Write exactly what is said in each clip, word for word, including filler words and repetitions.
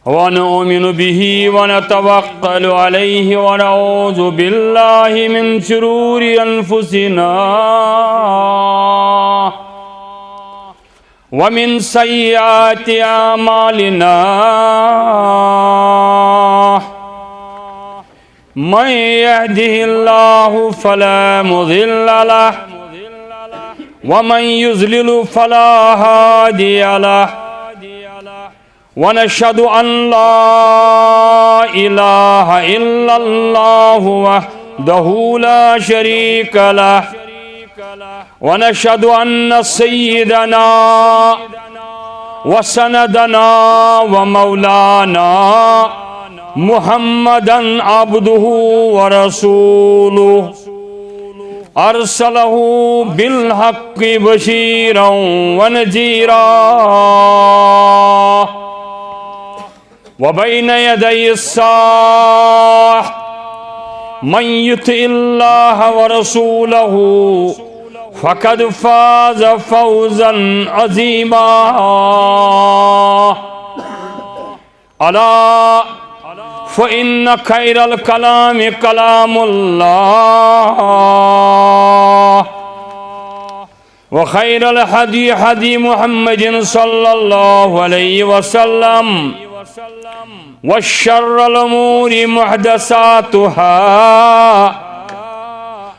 ونؤمن به ونتوكل عليه ونعوذ بالله من شرور أنفسنا ومن سيئات أعمالنا. من يهده الله فلا مضل له، ومن يضلل فلا هادي له. ونشهد أن لا إله إلا الله وحده لا شريك له، ونشهد أن سيدنا وسندنا ومولانا محمدا عبده ورسوله، أرسله بالحق بشيرا ونذيرا. وبين يدي الساعة، من يطع الله ورسوله فقد فاز فوزا عظيما. ألا فإن خير الكلام كلام الله، وخير الهدي هدي محمد صلى الله عليه وسلم، وشر الأمور محدثاتها،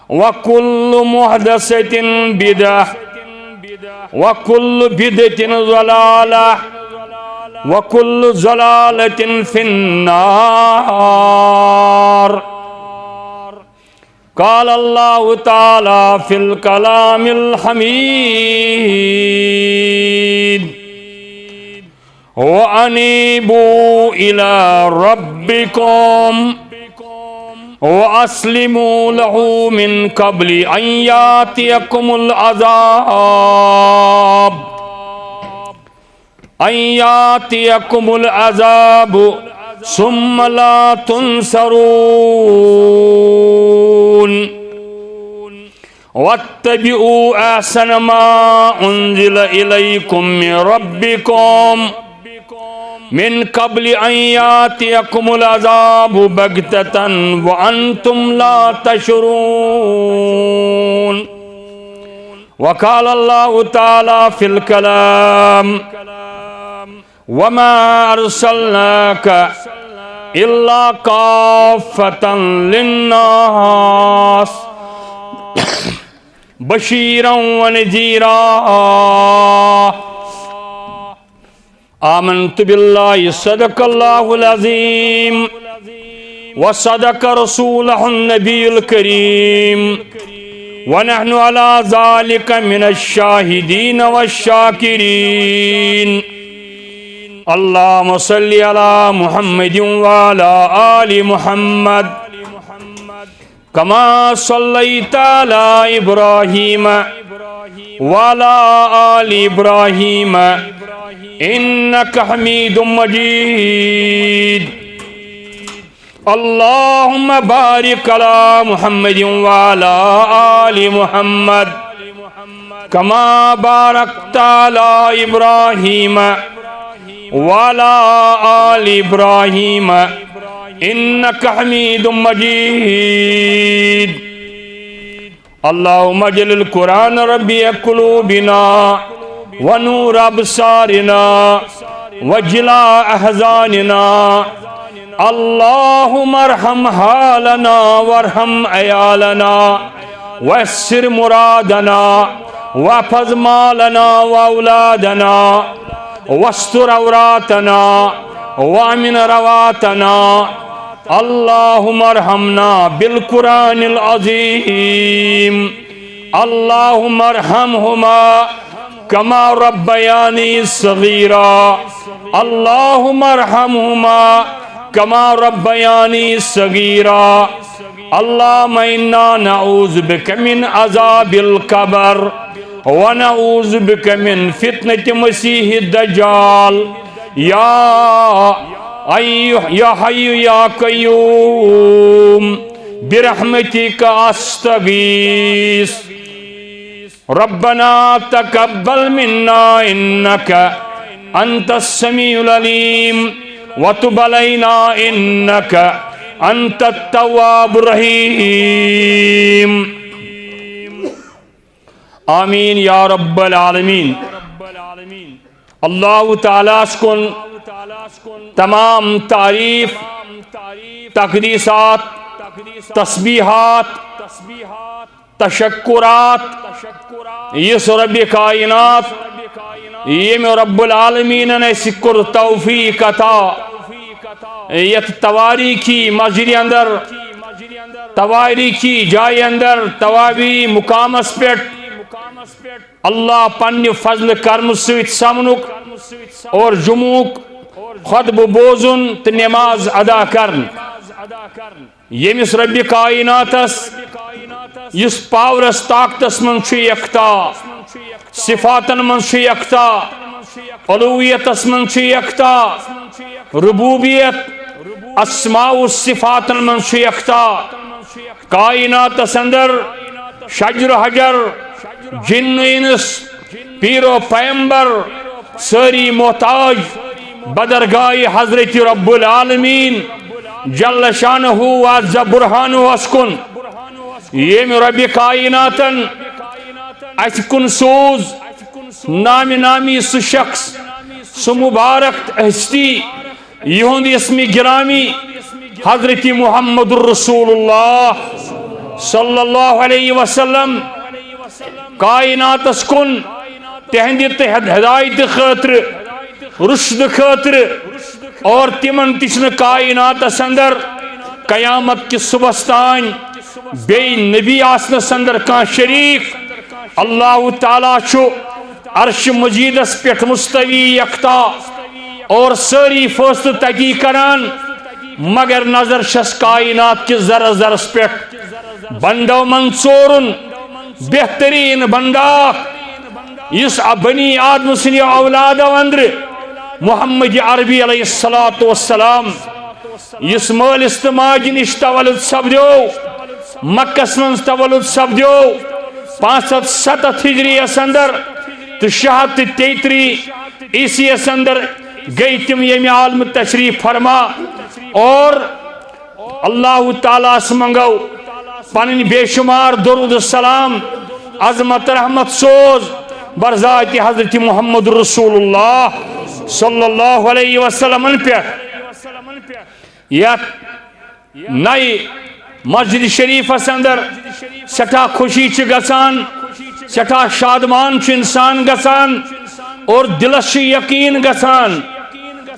وكل محدثة بدعة، وكل بدعة ضلالة، وكل ضلالة في النار. قال الله تعالى في الكلام الحميد: وأنيبوا إلى ربكم وأسلموا له من قبل أن يأتيكم العذاب، أن يأتيكم العذاب ثم لا تنصرون. واتبعوا أحسن ما أنزل إليكم من ربكم من قبل أن يأتيكم العذاب بغتة وأنتم لا تشعرون. وقال الله تعالى في الكلام: وما أرسلناك إلا كافة للناس بشيرا ونذيرا. آمنت بالله، صدق الله العظيم، وصدق رسوله النبي الكريم، ونحن على ذلك من الشاهدين والشاكرين. اللهم صل على محمد وعلى آل محمد، كما صليت على إبراهيم وعلى آل إبراهيم إنك حميد مجيد. اللهم بارك على محمد وعلى آل محمد كما باركت على إبراهيم وعلى آل إبراهيم إنك حميد مجيد. اللهم اجعل القرآن ربيع قلوبنا ونور أبصارنا وجلاء أحزاننا. اللهم ارحم حالنا وارحم عيالنا ويسر مرادنا واحفظ مالنا وأولادنا واستر عوراتنا وأمن روعاتنا. اللهم ارحمنا بالقرآن العظيم. اللهم ارحمهما كما ربياني صغيرا. اللهم ارحمهما كما ربياني صغيرا. اللهم إنا نعوذ بك من عذاب القبر، ونعوذ بك من فتنة المسيح الدجال. يا أي-، يا حي يا قيوم، برحمتك أستغيث. ربنا تقبل منا إنك أنت السميع العليم، وتب علينا إنك أنت التواب الرحيم. آمین یا رب العالمین۔ اللہ تعالیٰ ہس کُن تمام تعریف، تقدیسات، تسبیحات، تشکرات، یُس رب کائنات، ییٚمۍ رب العالمینن اسہِ کوٚر توفیق عطا، یتھ تواریخی مسجد اندر، تواریخی جایہِ اندر، توابی مقامس پٮ۪ٹھ اللہ پننہِ فضل کرمہٕ سۭتۍ سمنُک اور جمعُک خطبہٕ بوزُن تہٕ نماز ادا کرن۔ ییٚمِس رب کائناتس، یُس پاورس طاقتس منٛز چھُ یکتا، صفاتن منٛز چھُ یکتا، علویتس منٛز چھُ یکتا، ربوبیت، اسماء و صفاتن منٛز چھُ یکتا، کائناتس اندر شجر حجر، جن انس، پیر و پیمبر، سٲری محتاج بدرگاہ حضرت رب العالمین جل شانہ و عز برہانہ ہس کُن۔ ییٚمۍ رب کائناتن اسہِ کُن سوز نام نامی سُہ شخص، سُہ مبارک ہستی، یِہُنٛد اسمِ گرامی حضرت محمد رسول اللہ صلی اللہ علیہ وسلم کائناتس کُن تہندِ تہ ہدایت خٲطرٕ، رشد خٲطرٕ، اور تِمن تہِ چھُنہٕ کائناتس اندر قیامت کِس صبحس تام بیٚیہِ نبی آسنس اندر کانٛہہ شریک۔ اللہ تعالیٰ چھُ عرش مجیدس پٮ۪ٹھ مستوی یکتا اور سٲری فٲصلہٕ تتی کران، مگر نظر چھس کائنات کِس ذرس ذرس پٮ۪ٹھ۔ بندو من ژورن بہترین بندہ، یُس بنی آدم سٕنٛدِ اولادو اندرٕ محمد عربی علیہ الصلوۃ والسلام، یُس مٲلِس تہٕ ماجہِ نِش تولد سپدیو، مکس منٛز تولد سپدیو، پانٛژھ ہتھ ستتھ ہجری یس اندر تہٕ شےٚ ہتھ تہٕ تیٚیہِ ترٛہ عیسوی یس اندر گٔے تِم ییٚمہِ عالمہٕ تشریف فرما۔ اور اللہ تعالیٰ ہس منگو پنٕنۍ بے شمار درود السلام، عظمت، رحمت سوز بر ذات حضرت محمد رسول اللہ صلی اللہ علیہ وسلمن پٮ۪ٹھ۔ یتھ نئے مسجد شریفس اندر سٹھا خوشی چھ گژھان، سٹھا شادمان چھ انسان گژھان اور دلس چھ یقین گژھان۔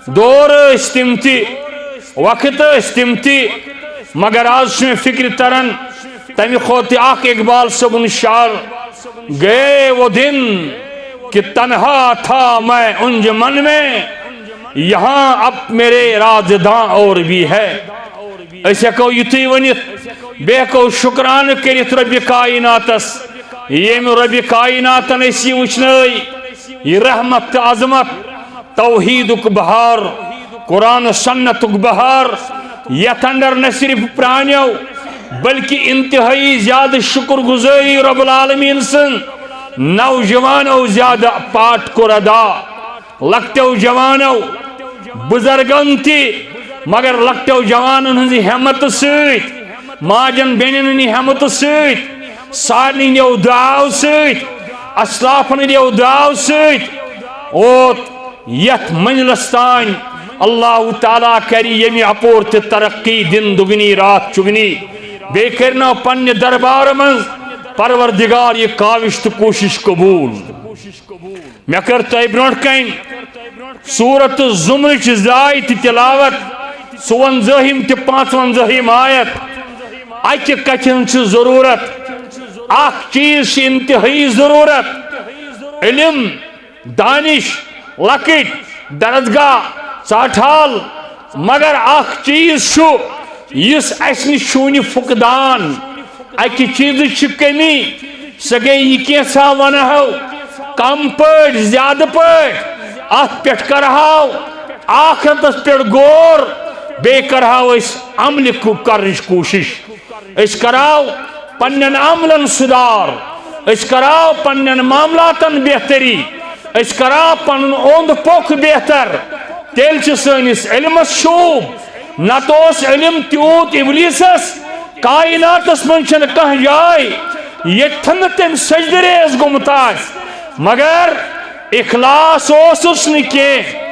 دور ٲسۍ تِم تہِ، وقت ٲسۍ تِم تہِ، مگر آز چھ مےٚ فکر تران تمہِ کھۄتہٕ اکھ اقبال صٲبُن شعر، گئے وہ دن کہ تنہا تھا میں انجمن میں، یہاں اب میرے رازداں اور بھی ہے۔ أسۍ ہٮ۪کو یِتُے ؤنِتھ، بیٚیہِ ہٮ۪کو شُکرانہٕ کٔرِتھ رۄبِ کائناتس، ییٚمۍ رۄبِ کائناتن أسۍ یہِ وٕچھنٲے، یہِ رحمت تہٕ عظمت، توحیٖدُک بہار، قرآن و سنتُک بہار، یتھ اندر نہ صرف پرانیو بلکہ انتہائی زیادٕ شُکر گُزٲری رۄب العالمین سٕنٛز، نوجوانو زیادٕ پاٹ کوٚر ادا۔ لۄکٹیو جوانو، بزرگن تہِ، مگر لۄکٹیو جوانن ہٕنٛزِ ہمتہٕ سۭتۍ، ماجن بیٚنٮ۪ن ہٕنٛدِ ہمتہٕ سۭتۍ، سارنٕے ہٕنٛدیو دعاو سۭتۍ، اسلافن ہٕنٛدیو دعاو سۭتۍ ووت یتھ منزلس تام۔ اللہ تعالیٰ کرِ ییٚمہِ اپور تہِ ترقی، دِن دُگنی راتھ چُگنی، بیٚیہِ کرنو پننہِ دربارٕ منٛز پروردگار یہِ کاوش تہٕ کوٗشش قبول۔ مےٚ کٔر تۄہہِ برونٛٹھ کنہِ سورت زمرٕچ زٕ آیتہٕ تلاوت، ژُوَنزٲہِم تہٕ پانٛژوَنزٲہِم آیت۔ اکہِ کتھِ ہٕنٛز چھِ ضروٗرت، اکھ چیٖز چھِ انتہٲئی ضروٗرت، علم، دانش، لۄکٕٹۍ، درسگاہ، ژاٹھال، مگر اکھ چیٖز چھُ یُس اسہِ نِش چھُ وُنہِ فقدان، اکہِ چیٖزٕچ چھِ کمی، سۄ گٔے یہِ کینٛژھا ونہو، کم پٲٹھۍ، زیادٕ پٲٹھۍ، اتھ پٮ۪ٹھ کرہاو آخرتس پٮ۪ٹھ غور، بیٚیہِ کرہاو أسۍ عملہِ کو-، کرنٕچ کوٗشش۔ أسۍ کرو پننٮ۪ن عملن سُدھار، أسۍ کرو پننٮ۪ن معاملاتن بہتری، أسۍ کرو پنُن اوٚنٛد پوٚکھ بہتر، تیٚلہِ چھُ سٲنِس علمس شوٗب۔ نتہٕ اوس علم تیوٗت ابلیسس، کائناتس منٛز چھنہٕ کانٛہہ جاے ییٚتٮ۪تھ نہٕ تٔمۍ سجدٕ ریز گوٚمُت آسہِ، مگر اخلاص اوسُس نہٕ کینٛہہ۔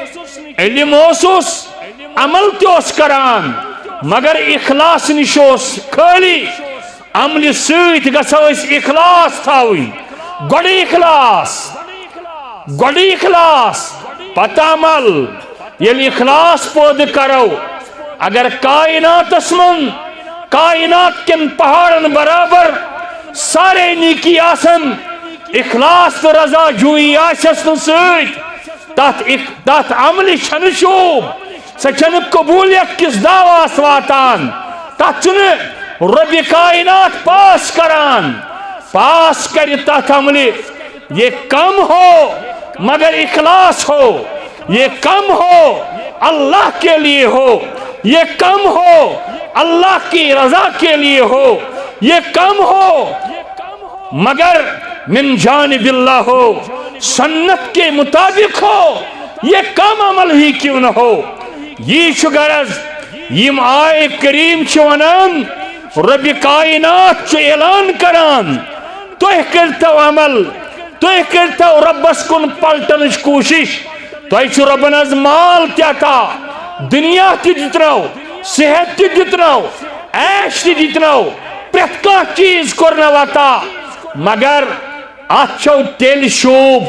علم اوسُس، عمل تہِ اوس کران، مگر اخلاص نِش اوس خٲلی۔ عملہِ سۭتۍ گژھو أسۍ اخلاص تھاوٕنۍ۔ گۄڈٕ اخلاص، گۄڈٕ اخلاص، پتہٕ عمل۔ ییٚلہِ اخلاص پٲدٕ کرو، اگر کائناتس منٛز، کائنات کٮ۪ن پہاڑن برابر سارے نیکی آسن، اخلاص تہٕ رضا جویی آسٮ۪س نہٕ سۭتۍ، تتھ اخ-، تتھ عملہِ چھنہٕ شوٗب، سۄ چھنہٕ قبولیت کِس دعواہس واتان، تتھ چھُنہٕ رۄبِ کائنات پاس کران۔ پاس کرِ تتھ عملہِ، یہ کم ہو مگر اخلاص ہو، یہ کم ہو اللہ کے لیے ہو، یہ کم ہو اللہ کی رضا کے لیے ہو، یہ کم ہو مگر من جانب اللہ ہو، سنت کے مطابق ہو، یہ کم عمل ہی کیوں نہ ہو۔ یی چھُ غرض، یم آیہِ کریم چھِ ونان، رۄبِ کائنات چھُ اعلان کران، تُہۍ کٔرتو عمل، تُہۍ کٔرتو رۄبس کُن پلٹنٕچ کوٗشش۔ تۄہہِ چھُ رۄبن از مال تہِ عطا، دُنیا تہِ دیُتنو، صحت تہِ دیُتنو، عیش تہِ دیُتنو، پرٛٮ۪تھ کانٛہہ چیٖز کوٚرنو عطا، مگر اتھ چھو تیٚلہِ شوٗب،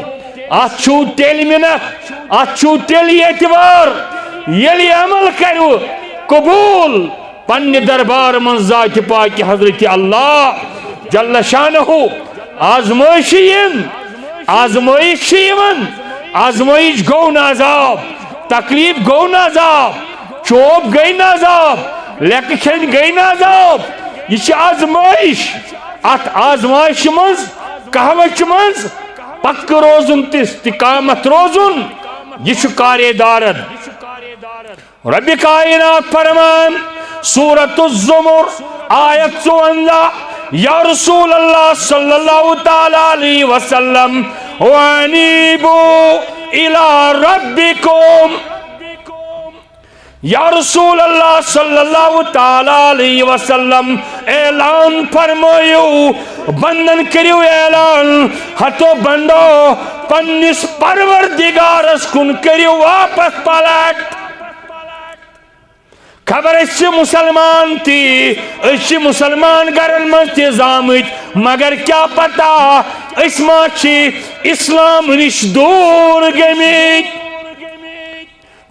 اتھ چھُو تیٚلہِ مِنت، اتھ چھُو تیٚلہِ اعتبار، ییٚلہِ عمل کرِو قبوٗل پننہِ دربار منٛز ذاتِ پاکہِ حضرت اللہ جل شانہ۔ آزمٲیشہِ یِن، آزمٲیش چھِ یِوان، آزمٲیش گوٚو نہٕ عذاب، تکلیف گوٚو نہٕ عذاب، چوب گٔے نہٕ عذاب، لیٚکہٕ کھیٚنۍ گٔے نہٕ عذاب۔ یہِ چھِ آزمٲیش۔ اتھ آزمٲیشہِ منٛز، قہوچہِ منٛز پکہٕ روزُن تہٕ استقامت روزُن، یہِ چھُ کارِ دارد۔ رۄبِ کائنات فرمان، سورۃ الزمر، آیت ژُوَنزاہ، یا رسول اللہ صلی اللہ تعالی علیہ وسلم، وانیبوا الی ربکم۔ یا رسول اللہ صلی اللہ تعالی علیہ وسلم، اعلان فرمٲیِو، بندن کٔرِو اعلان، ہتو بندو، پننِس پروردگارس کُن کٔرِو واپس پلٹ۔ خبر أسۍ چھِ مسلمان تہِ، أسۍ چھِ مسلمان گرن منٛز تہِ زامٕتۍ، مگر کیٛاہ پتہ أسۍ ما چھِ اسلام نِش دوٗر گٔمٕتۍ؟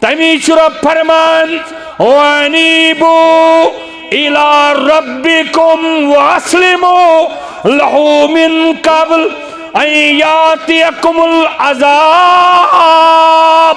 تمی چھُ رب فرمان، وانیبوا الی ربکم واسلموا لہ من قبل ان یاتیکم العذاب۔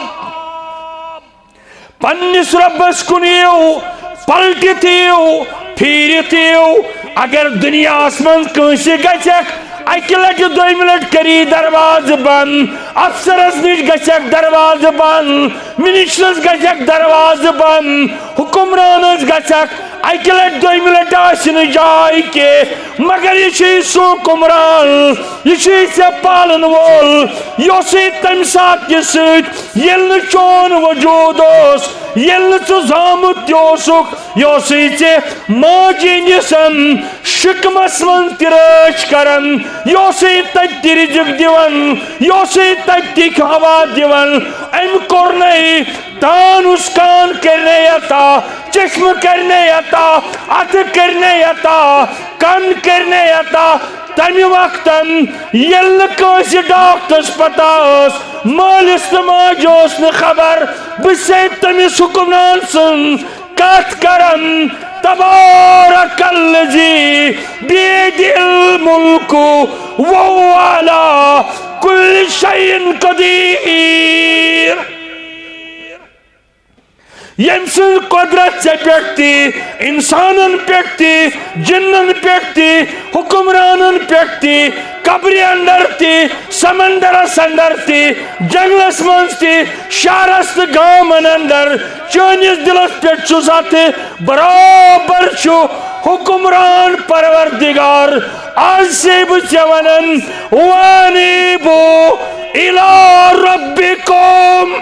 پننِس رۄبس کُن یِیِو، پلٹِتھ یِیِو، پھیٖرِتھ یِیِو۔ اگر دُنیاہس منٛز کٲنٛسہِ گژھٮ۪کھ، اکہِ لٹہِ دوٚیمہِ لٹہِ کری دروازٕ بنٛد، افسرس نِش گژھٮ۪کھ دروازٕ بنٛد، منسٹرس گژھٮ۪کھ دروازٕ بنٛد، حکمرانس گژھٮ۪کھ اکہِ لٹہِ دوٚیمہِ لٹہِ آسہِ نہٕ جاے کینٛہہ، مگر یہِ چھُے سُہ حکمران، یہِ چھُے ژےٚ پالن وول، یہِ اوسُے تمہِ ساتہٕ تہِ سۭتۍ، ییٚلہِ نہٕ چون وجود اوس، ییٚلہِ نہٕ ژٕ زامُت تہِ اوسُکھ، یہِ اوسُے ژےٚ ماجہِ ہٕنٛدِس شکمس منٛز تہِ رٲچھ کران، یہِ اوسُے تتہِ تہِ رزق دِوان، یہِ اوسُے تتہِ تہِ ہوا دِوان۔ أمۍ کوٚر نَے تانُس کان کٔرۍ نَے عطا، چشمہٕ کٔرۍ نَے عطا، اَتھٕ کٔرۍ نَے عطا، کَن کٔرۍ نَے عطا۔ تَمہِ وقتَن ییٚلہِ نہٕ کٲنٛسہِ ڈاکٹرس پتہ ٲس، مٲلِس تہٕ ماجہِ اوس نہٕ خبر، بہٕ چھُسَے تٔمِس حُکمران سٕنٛز کتھ کران، تبارک الذی بیدہ الملک وہو علی کل شیء قدیر۔ ییٚمۍ سٕنٛز قۄدرت ژےٚ پٮ۪ٹھ تہِ، انسانن پٮ۪ٹھ تہِ، جنن پٮ۪ٹھ تہِ، حکمرانن پٮ۪ٹھ تہِ، قبرِ اندر تہِ، سمندرس اندر تہِ، جنگلس منٛز تہِ، شہرس تہٕ گامن اندر، چٲنِس دلس پٮ۪ٹھ چھُس اتھٕ برابر چھُ حکمران پروردگار۔ از چھُسَے بہٕ ژےٚ ونان، وانیبوا الی ربکم۔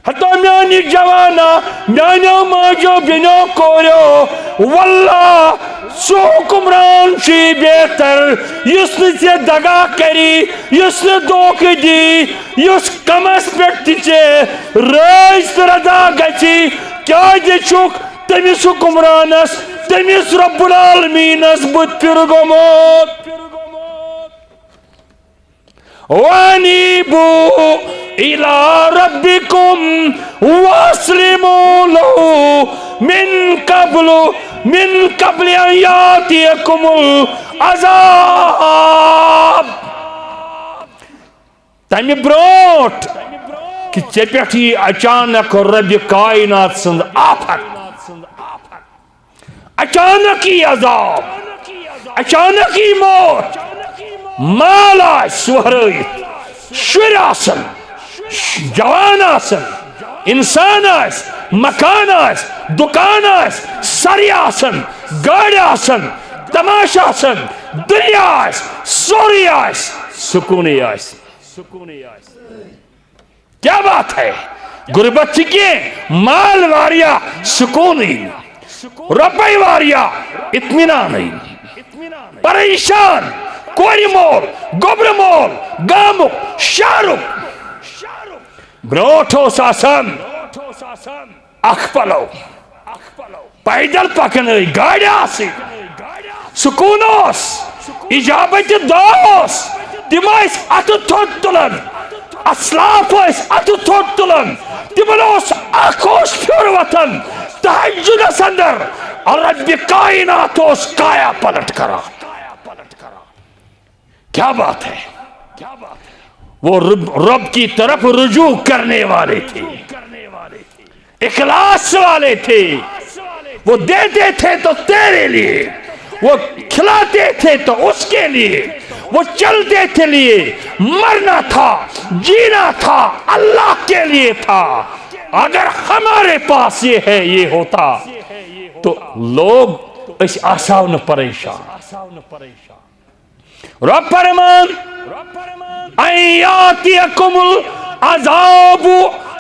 ہتو میانی جوانا، میانیو ماجو بینیو کوریو، واللہ، سُہ حکمران چھُے بہتر، یُس نہٕ ژےٚ دغا کری، یُس نہٕ دھوکہٕ دی، یُس کمس پٮ۪ٹھ تہِ ژےٚ رٲضۍ تہٕ رضا گژھی۔ کیازِ چھُکھ تٔمِس حکمرانس، تٔمِس رب العالمینس بُتھ پھِر گوٚمُت؟ وَأَنِيبُوا إِلَىٰ رَبِّكُمْ وَأَسْلِمُوا لَهُ مِنْ قَبْلُ، مِنْ قَبْلِ أَنْ يَأْتِيَكُمُ الْعَذَابُ۔ تَمہِ برونٛٹھ کہِ ژےٚ پٮ۪ٹھ یی اچانک رۄبِ کائنات سٕنٛز آفت، اچانک یی عذاب، اچانک یی موت، مال آسہِ وہرٲیِتھ، شُرۍ آسن، جوان آسن، انسان آسہِ، مکان آسہِ، دکان آسہِ، سرِ آسن، گاڑِ آسن، تماشہٕ آسن، دُنیا آسہِ، سورُے آسہِ، سکوٗنٕے آسہِ۔ کیا بات ہے؟ غربت چھِ کینٛہہ، مال واریاہ، سکوٗنٕے نہٕ۔ رۄپے واریاہ، اطمینانٕے نہٕ۔ پریشان، کورِ مول، گوٚبرٕ مول، گامُک، شہرُک۔ برونٛٹھ اوس آسان اکھ پلو۔ پیدل پکنٲے، گاڑِ آسٕے۔ سکوٗن اوس، اجابت دعا اوس۔ تِم ٲسۍ اتھٕ تھوٚد تُلان، اسلاف ٲسۍ اتھٕ تھوٚد تُلان۔ تِمن اوس اکھ ہوش پھیُر وۄتھان۔ تہجدس اندر رب کائنات اوس کایا پلٹ کران۔ کیا بات ہے؟ وہ رب، رب کی طرف رجوع کرنے والے تھے، اخلاص والے تھے۔ وہ دیتے تھے تو تیرے لیے، وہ کھلاتے تھے تو اس کے لیے، وہ چلتے تھے لیے، مرنا تھا، جینا تھا، اللہ کے لیے تھا۔ اگر ہمارے پاس یہ ہے، یہ ہوتا، تو لوگ، أسۍ آسہو نہٕ پریشان۔ رب فرمان، "ان یاتیکم العذاب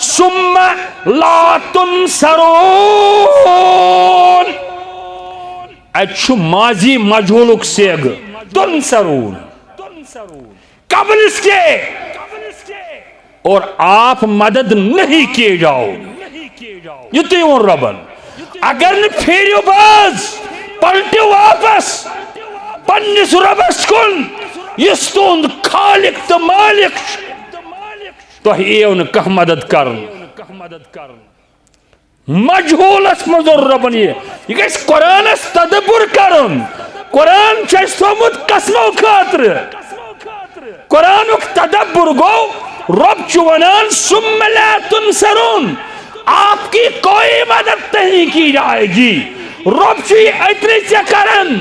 ثم لا تنصرون۔" اتہِ چھُ ماضی مجہولُک صیغہٕ، تنصرون۔ قبل اس کے، اور آپ مدد نہیں کیے جاؤ گے۔ یُتُے ووٚن رۄبن۔ اگر نہٕ پھیرِو باز، پلٹِو واپس پننِس رۄبس کُن، یُس تُہُنٛد خالق تہٕ مالک چھُ، تۄہہِ یِیو نہٕ کانٛہہ مدد کرنہٕ۔ مجہولس منٛز اوٚن رۄبن یہِ۔ یہِ گژھِ قرآنس تدبر کرُن۔ قرآن چھُ اَسہِ تھوٚومُت قسمو خٲطرٕ۔ قرآنُک تدبر گوٚو، رۄب چھُ ونان، "ثم لا تنصرون"، آپ کی کوئی مدد نہیں کی جائے گی۔ رۄب چھُ یہِ أتنٕے ژےٚ کران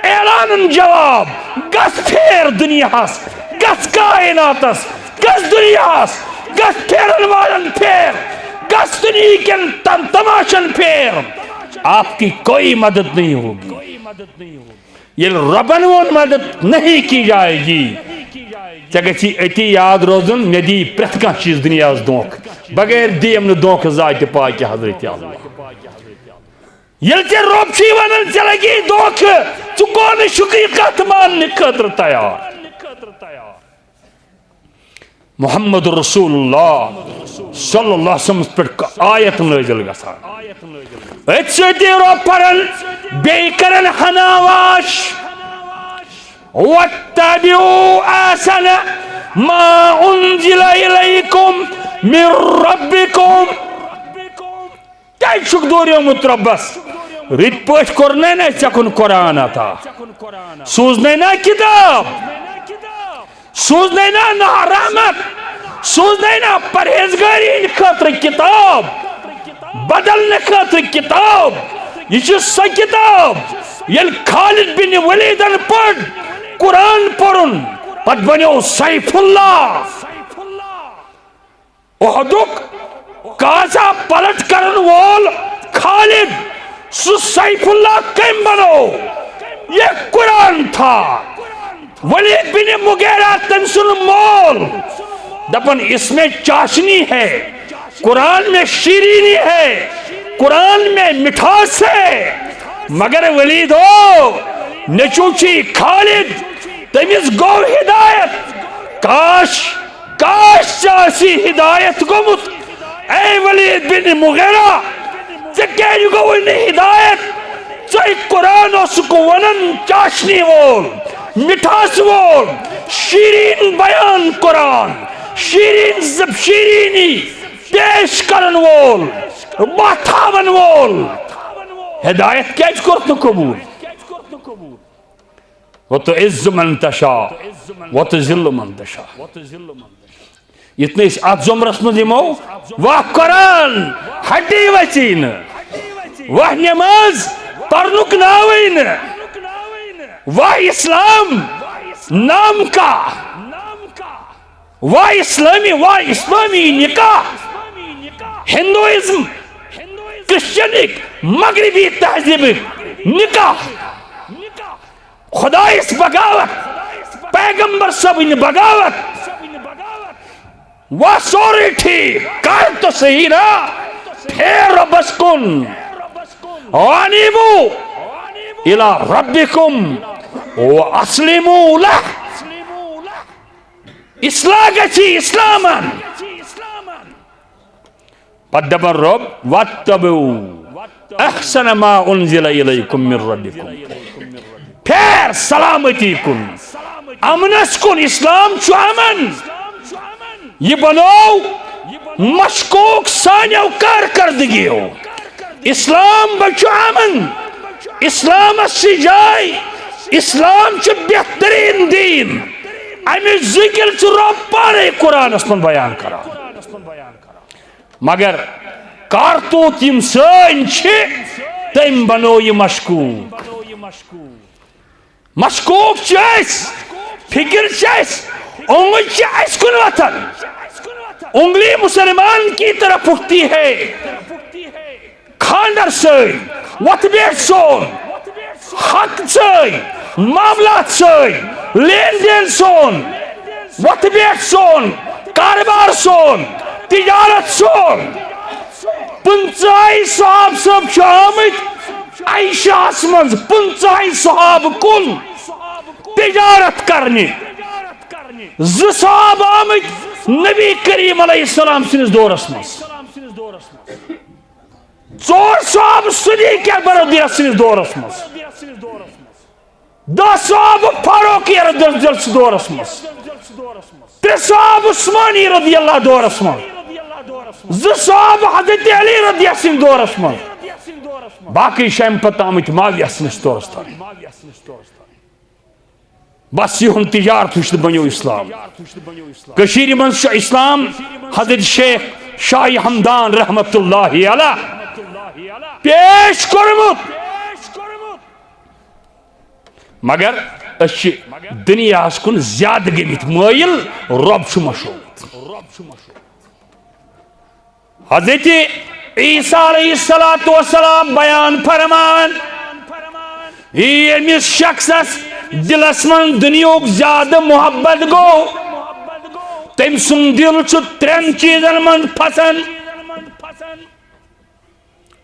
اعلانُن جواب، گژھ پھیر دُنیاہس، گژھ کائناتس، گژھ دُنیاہس، گژھ پھیرن والٮ۪ن پھیر، گژھ دُنیہکٮ۪ن تم-، تماشن پھیر۔ آپ کی کوئی مدد نہیں ہوگی۔ ییٚلہِ رۄبن ووٚن، "مدد نہیں کی جائے گی"، ژےٚ گژھی أتی یاد روزُن، مےٚ دی پرٛٮ۪تھ کانٛہہ چیٖز دُنیاہس دھوکہٕ، بغیر دِیم نہٕ دھوکہٕ ذاتِ پاکہِ حضرت اللہ۔ ییٚلہِ ژےٚ رۄب چھُے ونان، ژےٚ لگی دھوکہٕ، ژٕ کون چھُکھ یہِ کتھ ماننہٕ خٲطرٕ تیار؟ محمد رسول اللہ صلی اللہ علیہ وسلم پٮ۪ٹھ آیت نٲزِل گژھان۔ أتھۍ سۭتۍ رۄب پران، بیٚیہِ کران ہناواش، "واتبعوا احسن ما انزل الیکم من ربکم۔" کیازِ چھُکھ دوریومُت رۄبس؟ رٕتۍ پٲٹھۍ کوٚرنے نہ ژےٚ کُن قرآن عطا؟ سوٗزنے نہ کتاب؟ سوٗزنے نہ، نہ رحمت؟ سوٗزنے نہ پرہیزگٲری ہٕنٛدِ خٲطرٕ کتاب؟ بدلنہٕ خٲطرٕ کتاب؟ یہِ چھِ سۄ کتاب، ییٚلہِ خالد بن ولیدن پٔر قرآن پوٚرُن، پتہٕ بنیو سیف اللہ۔ احدُک قاضا پلٹ کرن وول خالد، سُہ سیف اللہ کٔمۍ بنوو؟ یہ قرآن تھا۔ ولید بن مغیرہ، تٔمۍ سُنٛد مول، دپان، "اس میں چاشنی ہے، قرآن میں شیرینی ہے، قرآن میں مٹھاس ہے، مگر ولید ہو، نیچو چھی خالد، تٔمِس گوٚو ہدایت۔ کاش، کاش ژےٚ آسی ہدایت گوٚمُت۔ اے ولید بن مغیرہ، ژےٚ کیٛازِ گوٚوُے نہٕ ہدایت؟ ژےٚ قرآن اوسُکھ ونان چاشنی وول، مٹھاس وول، شیرین بیان قرآن، شیرین زب-، شیرینی پیش کرن وول، وۄتھاون وول۔ ہدایت کیٛازِ کوٚرُتھ نہٕ قبول؟ وتعز من تشاء وتذل من تشاء۔ یُتھ نہٕ أسۍ اتھ زمرس منٛز یِمو، واہ قرآن ہڈی وژی نہٕ، واہ نماز پرنُک ناوٕے نہٕ، واہ اسلام نام کا، واہ اسلامی، واہ اسلامی نکاح، ہندوازم، کرسچنک، مغربی تہذیبک نکاح۔ خدایس بغاوت، پیغمبر صٲبٕنۍ بغاوت۔ وۄنۍ سورُے ٹھیٖک، کر تہٕ صحیح نا، پھیر رۄبس کُن۔ وانیبو الی ربکم واسلموا لہ۔ اصلاح گژھی اسلامن۔ پتہٕ دپان رۄب، "واتبعوا احسن ما انزل الیکم من ربکم۔" پھیر سلامتی کُن، امنس کُن۔ اسلام چھُ امن۔ یہِ بنوو مشکوک سانیو کارکردگیو۔ اسلام بچو امن۔ اسلامس چھِ جاے۔ اسلام چھُ بہترین دین۔ امِچ ذکر چھُ رۄب پانے قرآنس منٛز بیان کران۔ مگر کارتوت یِم سٲنۍ چھِ، تٔمۍ بنوو یہِ مشکوک۔ مشکوک چھِ أسۍ، فکر چھِ اَسہِ، اونگج چھِ اَسہِ کُن وۄتھان۔ انگلی مسلمان کی طرف اٹھتی ہے۔ خاندر سٲنۍ، وۄتھ بیٹھ سون، حق سٲنۍ، معاملات سٲنۍ، لین دین سون، وۄتھ بیٹھ سون، کاربار سون، تجارت سون۔ پٕنٛژٕہے صحاب صٲب چھِ آمٕتۍ عائشہس منٛز، پٕنٛژٕہے صحاب کُن تجارت کرنہِ۔ زٕ صحاب آمٕتۍ نبی کریم علیہ السلام سٕنٛدِس دورس منٛز۔ ژور صحابہٕ صدیق اکبر رضی اللہ سٕنٛدِس دورس منٛز۔ دَہ صحابہٕ فاروقی رضی اللہ سٕنٛدِس دورس منٛز۔ ترٛےٚ صحابہٕ عثمانی رضی اللہ دورس منٛز۔ زٕ صحابہٕ حضرت علی رضی اللہ سٕنٛدِس دورس منٛز۔ باقٕے چھِ اَمہِ پتہٕ آمٕتۍ معاویہ سٕنٛدِس دورس تام۔ بس یِہُنٛد تجارت وٕچھتھ بنیو اسلام۔ کٔشیٖرِ منٛز چھُ اسلام حضرت شیخ شاہ ہمدان رحمت اللہ علیہ پیش کوٚرمُت۔ مگر أسۍ چھِ دُنیاہس کُن زیادٕ گٔمٕتۍ مٲیِل، رۄب چھُ مشہوٗر۔ حضرت عیسیٰ علیہ الصلوۃ والسلام بیان فرمان، ییٚمِس شخصس دلس منٛز دُنیاہُک زیادٕ محبت گوٚو، تٔمۍ سُنٛد دل چھُ ترٛٮ۪ن چیٖزن منٛز پھسان۔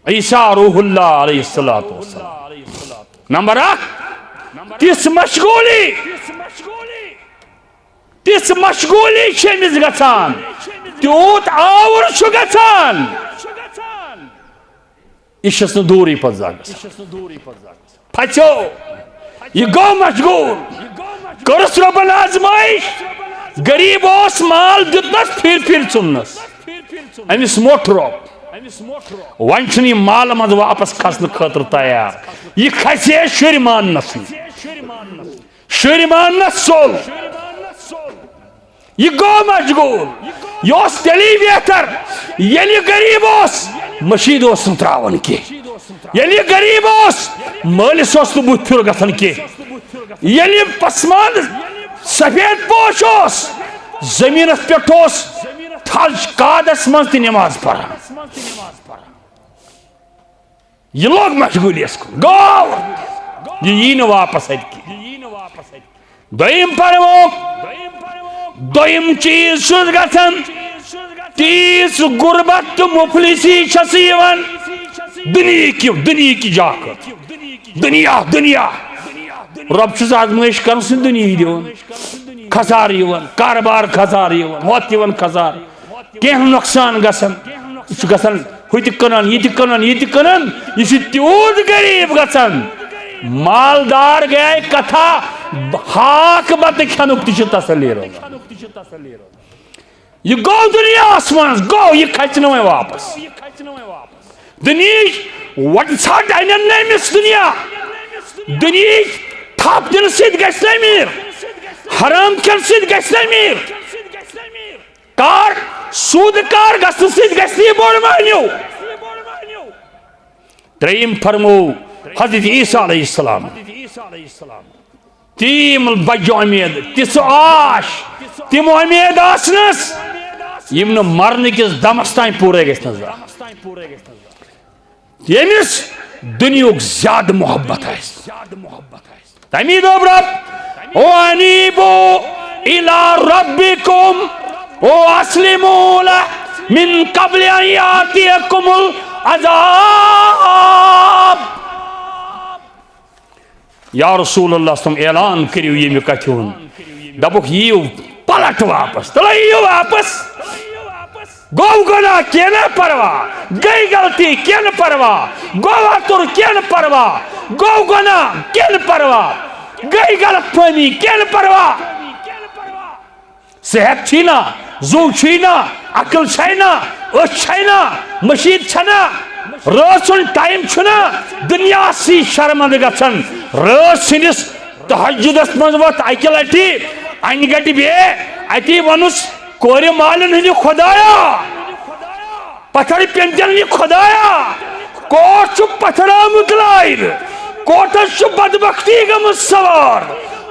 عیسیٰ روح اللہ علیہ الصلوۃ والسلام۔ نمبر اکھ، تِژھ مشغولی، تِژھ مشغولی چھِ أمِس گژھان، تیوٗت آوُر چھُ گژھان، یہِ چھَس نہٕ دوٗرٕے پتہٕ زانٛہہ گژھان۔ پھژیو، یہِ گوٚو مشغول، کٔرٕس رۄبن آزمٲیش، غریب اوس، مال دیُتنس، پھِرِ پھِرِ ژھُننس۔ أمِس موٚٹھ رۄب۔ وۄنۍ چھُنہٕ یہِ مالہٕ منٛز واپس کھسنہٕ خٲطرٕ تیار۔ یہِ کھسہِ ہے شُرۍ ماننس نہٕ۔ شُرۍ ماننس ژوٚل۔ یہِ گوٚو مشغول۔ یہِ اوس تیٚلی بہتر، ییٚلہِ یہِ غریب اوس، مٔشیٖد اوس نہٕ ترٛاوان کینٛہہ۔ ییٚلہِ یہِ غریب اوس، مٲلِس اوس نہٕ بُتھ پھیُر گژھان کینٛہہ۔ ییٚلہِ یہِ پسماند سفید پوش اوس، زٔمیٖنَس پٮ۪ٹھ اوس تھل کادس منٛز تہِ نماز پران۔ یہِ لوٚگ مشغوٗلیَس کُن، گوٚو، یہِ یی نہٕ واپس اَتہِ کینٛہہ۔ دوٚیِم پرموکھ، دوٚیِم چیٖز چھُس گژھان، تیٖژ غربت تہٕ مفلسی چھس یِوان۔ دُنیہٕکۍ، دُنیہٕکۍ جاکہٕ۔ دُنیا، دُنیا۔ رۄب چھُس آزمٲیش کران، سُہ دُنیہٕے دِوان۔ خسارٕ یِوان، کارٕبار خسارٕ یِوان، ہۄتھ یِوان خسارٕ۔ کینٛہہ نۄقصان گژھان، یہِ چھُ گژھان ہُہ تہِ کٕنان، یہِ تہِ کٕنان، یہِ تہِ کٕنان۔ یہِ چھُ تیوٗت غریٖب گژھان۔ مالدار گٔیے کتھا، ہاکھ بتہٕ کھٮ۪نُک تہِ چھُ تسلی روزان۔ یہِ گوٚو دُنیاہَس منٛز، گوٚو، یہِ کھژِ نہٕ وۄنۍ واپس۔ دُنیہٕچ وۄٹہٕ ژھٹ اَنن نہٕ أمِس دُنیا۔ دُنیہٕچ تھپھ دِنہٕ سۭتۍ گژھِ نہٕ أمیٖر۔ حرام کھٮ۪نہٕ سۭتۍ گژھِ نہٕ أمیٖر۔ کار، سوٗدٕ کار گژھنہٕ سۭتۍ گژھِ نہٕ یہِ بوٚڑ مٲنِو۔ ترٛیٚیِم فرموو حضرت عیسیٰ علیہ السلام، تِم بجہِ اُمید، تِژھ آش، تِم اُمید آسنس، یِم نہٕ مرنہٕ کِس دمس تام پوٗرٕ گژھِ نہٕ زانٛہہ۔ ییٚمِس دُنیہُک زیادٕ محبت آسہِ، تمی دوٚپ رب، "او انیبو الی ربکم، او اسلموا لہ من قبل ان یاتیکم العذاب۔" یا رسول اللہ صلی اللہ علیہ وسلم، اعلان کٔرِو ییٚمہِ کتھِ ہُنٛد۔ دپُکھ، یِیِو پلٹ واپس، تلے یِیِو واپس۔ گوٚو گۄناہ، کینٛہہ نہٕ پروا۔ گٔے غلطی، کینٛہہ نہٕ پروا۔ گوٚو اَتُر، کینٛہہ نہٕ پروا۔ گوٚو گۄناہ، کینٛہہ نہٕ پروا۔ گٔے غلط فہمی، کینٛہہ نہٕ پروا۔ صحت چھی نا، زُو چھی نا، عقل چھے نا، أچھ چھے نا، مشیت چھے نا، رٲژ ہُنٛد ٹایم چھُ نا، دُنیاہسٕے شرمندٕ گژھان۔ رٲژ سٕنٛدِس تہجدس منٛز وۄتھ اکہِ لٹہِ، انہِ گٹہِ بیٚیہِ اتی ووٚنُس، کورِ مالٮ۪ن ہٕنٛدِ خۄدایا، پتھر پیٚنتٮ۪ن ہٕنٛدِ خۄدایا، کوٹھ چھُ پتھراومُت لارِ، کوٹھس چھُ بدبختی گٔمٕژ سوار،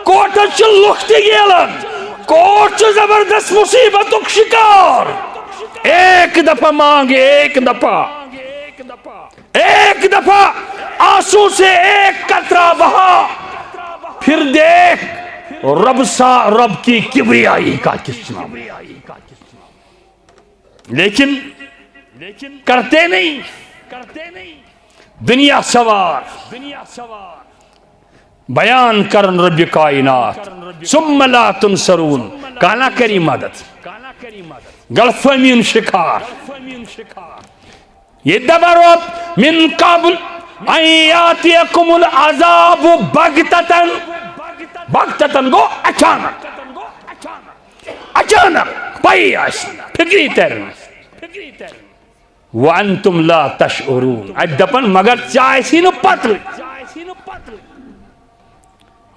کوٹھس چھِ لُکھ تہِ گیلان، کوٹھ چھُ زبردست مصیبتُک شکار۔ ایک دفعہ مانگ، ایک دفعہ۔ ایک دفعہ آنسو سے ایک قطرہ بہا، پھر دیکھ رب سا، رب کی کبریائی کا کس نام۔ لیکن کرتے نہیں۔ دنیا سوار بیان کرن رب کائنات، ثم لا تنصرون، کانا کری مدد۔ غلط فہمی ہُنٛد شکار۔ یہ دپان رب، من قبل ان یاتیکم العذاب بغتتن، بغتتن گو اچانک، اچانک پئی آسہِ، فکری ترِ نہٕ۔ وانتم لا تشعرون، اتہِ دپان مگر ژےٚ آسی نہٕ پتہٕ۔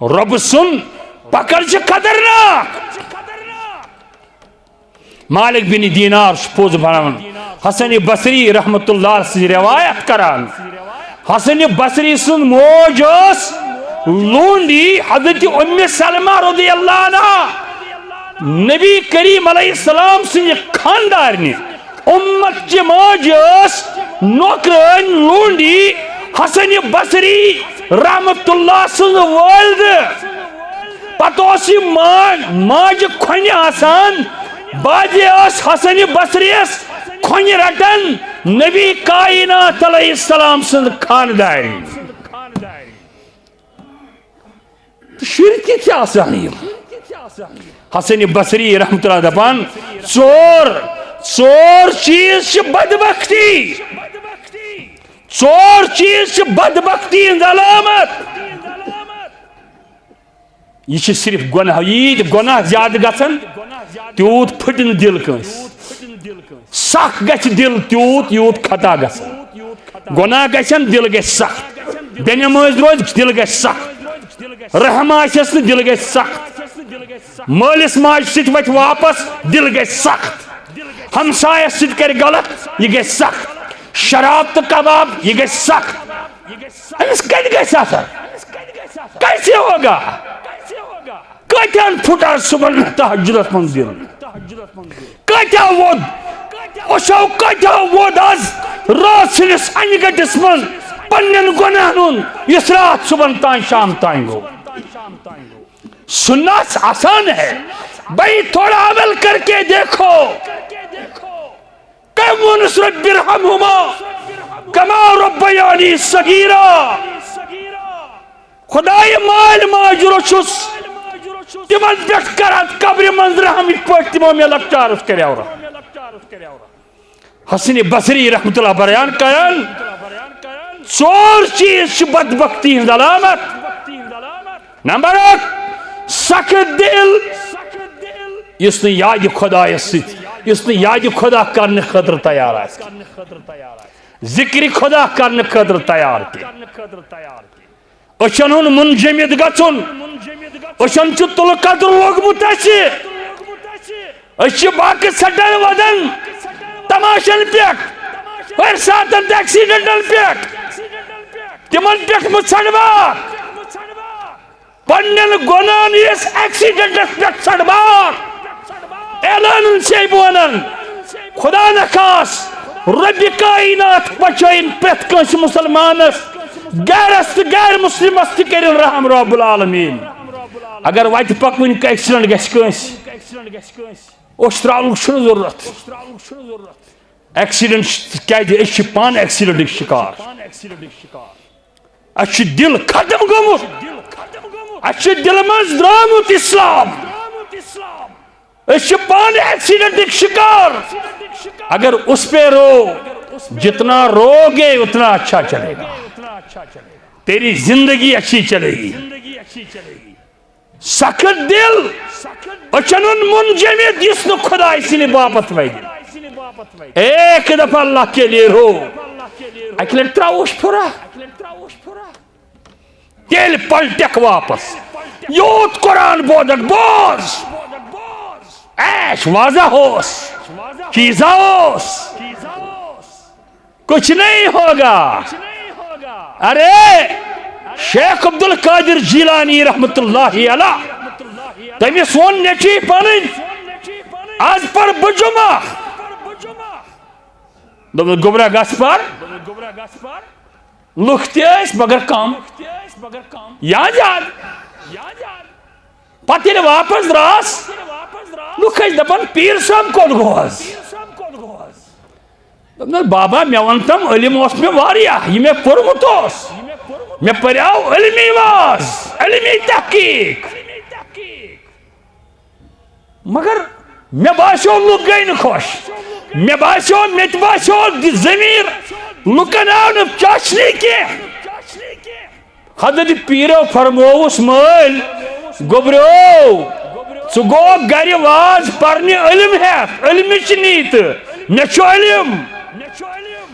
رب سُنٛد پکڑ چھِ خطرناک۔ مالک بن دینار چھُ پوٚز ونان، حسن بصری رحمت اللہ سٕنٛز روایت کران۔ حسن بصری سٕنٛز موج ٲس لونڈی حضرت ام سلمہ رضی اللہ عنہا، نبی کریم علیہ السلام سٕنٛزِ خاندارنہِ۔ امت چہِ ماجہِ ٲس نوکرٲنۍ لونڈی حسن بصری رحمت اللہ سٕنٛز والدٕ۔ پتہٕ اوس یہِ ما-، ماجہِ کھۄنہِ آسان، بعدے ٲس حسن بصریَس کھۄنہِ رٹان نبی کائنات علیہ السلام سٕنٛز خاندارنہِ۔ تہٕ شُرۍ کِتھ چھِ آسان یِم؟ حسن بصری رحمت اللہ دپان، ژور، ژور چیٖز چھِ بدبختی۔ ژور چیٖز چھِ بدبختی ہٕنٛز علامت۔ یہِ چھِ صرف گۄناہ، ییٖتۍ گۄناہ زیادٕ گژھن، تیوٗت پھٕٹہِ نہٕ دِل کٲنٛسہِ۔ سخ گژھِ دِل تیوٗت، یوٗت خطا گژھن۔ گۄناہ گژھن، دِل گژھِ سخت۔ بے نمٲز روزِ، دِل گژھِ سخت۔ رحم آسٮ۪س نہٕ، دِل گژھِ سخت۔ مٲلِس ماجہِ سۭتۍ وۄتھِ واپس، دِل گژھِ سخت۔ ہمسایس سۭتۍ کرِ غلط، یہِ گژھِ سخت۔ شراب تہٕ کباب، یہِ گژھِ سخت۔ أمِس کتہِ گژھِ اثر؟ کیسے ہوگا؟ کۭتیاہن پھُٹر صبحن تہجدس منٛز دِل؟ کۭتیاہ ووٚد؟ أچھو کۭتیاہ ووٚد از رٲژ سٕنٛدِس انہِ گٔٹِس منٛز پننٮ۪ن گۄناہن ہُنٛد، یُس راتھ صبحن تام شام تام گوٚو؟ سنت آسان ہے، بھائی، تھوڑا عمل کر کے دیکھو۔ ووٚنُس، رب ارحمہما کما ربیانی صغیرا۔ خدایہِ، مالۍ ماجہِ رٔچھُس، تِمن پٮ۪ٹھ کر اتھ قبرِ منٛز رحم، یِتھ پٲٹھۍ تِمو مےٚ لۄکچارس کریو رحم۔ حسن بصری رحمت اللہ بیان کران، ژور چیز چھِ بدبختی ہٕنٛز علامت۔ نمبر اکھ، سخت دل، یُس نہٕ یادِ خدایس سۭتۍ، یُس نہٕ یادِ خدا کرنہٕ خٲطرٕ تیار آسہِ، ذکرِ خدا کرنہٕ خٲطرٕ تیار کینٛہہ۔ أچھن ہُنٛد منجمد گژھُن۔ أچھن چھُ تُلہٕ قدر لوگمُت اَسہِ۔ أسۍ چھِ باقٕے سٹن ودان تماشن پٮ۪ٹھ، ہر ساتن تہِ ایکسیڈنٹن پٮ۪ٹھ، تِمن پٮ۪ٹھ مہٕ ژھنڈ باکھ۔ پننٮ۪ن گۄنہن یِس ایکسیڈنٹس پٮ۪ٹھ ژھنڈ باکھ۔ اعلانن چھے بہٕ ونان، خدا نخواست، رۄبِ کائنات بچٲیِن پرٛٮ۪تھ کٲنٛسہِ مُسلمانس، غیرس تہٕ غیر مسلمس تہِ کٔرِن رحم رب العالمین۔ اگر وتہِ پکوٕنۍ ایکسیڈنٹ گژھِ کٲنٛسہِ، اوٚش ترٛاونُک چھُنہٕ ضروٗرت۔ ایکسیڈنٹ چھِ، کیازِ أسۍ چھِ پانہٕ ایکسیڈنٹٕکۍ شکار۔ اَسہِ چھُ دِل ختم گوٚمُت، اَسہِ چھُ دِلہٕ منٛز درٛامُت اسلام۔ أسۍ چھِ پانہٕ ایکسیڈنٹٕکۍ شکار۔ اگر اس پہ رو، جتنا رو گے اتنا اچھا چلے گا، تیری زندگی اچھی چلے گی۔ سخت دل، أچھن ہُنٛد منجمد، یُس نہٕ خداے سٕنٛدِ باپتھ وَنہِ۔ ایک دفعہ اللہ کے لیے رو۔ اَکہِ لَٹہِ ترٛاووس پھُرا۔ تیٚلہِ پلٹکھ واپس۔ یوٗت قرآن بوزکھ، بوز۔ عیش وازہ اوس، چیزا اوس۔ کچھ نہیں ہوگا۔ ارے، شیخ عبد القادر جیلانی رحمت اللہ علیہ، تٔمِس ووٚن نیٚچی پنٕنۍ، "از پر بہٕ جمعہ۔" دوٚپُن، "گوٚبرا، گژھ پر۔" لُکھ تہِ ٲسۍ مگر کم یا زیادٕ۔ پتہٕ ییٚلہِ واپس درٛاس، لُکھ ٲسۍ دپان، "پیٖر صٲب کوٚت گوٚو از؟" دوٚپنس، "بابا، مےٚ ووٚن تِم، علم اوس مےٚ واریاہ، یہِ مےٚ پوٚرمُت اوس۔ مےٚ پریاو علمی واز، علمی تحقیق۔ مگر مےٚ باسیو، لُکھ گٔے نہٕ خۄش۔ مےٚ باسیو، مےٚ تہِ باسیو زِ ضمیٖر لُکن آو نہٕ چاچنہِ کینٛہہ۔" حضرت پیٖرو فرمووُس، "مٲلۍ گوٚبریو، ژٕ گوکھ گرِ واز پرنہِ علم ہٮ۪تھ، علمٕچ نیٖتہٕ، مےٚ چھُ علم۔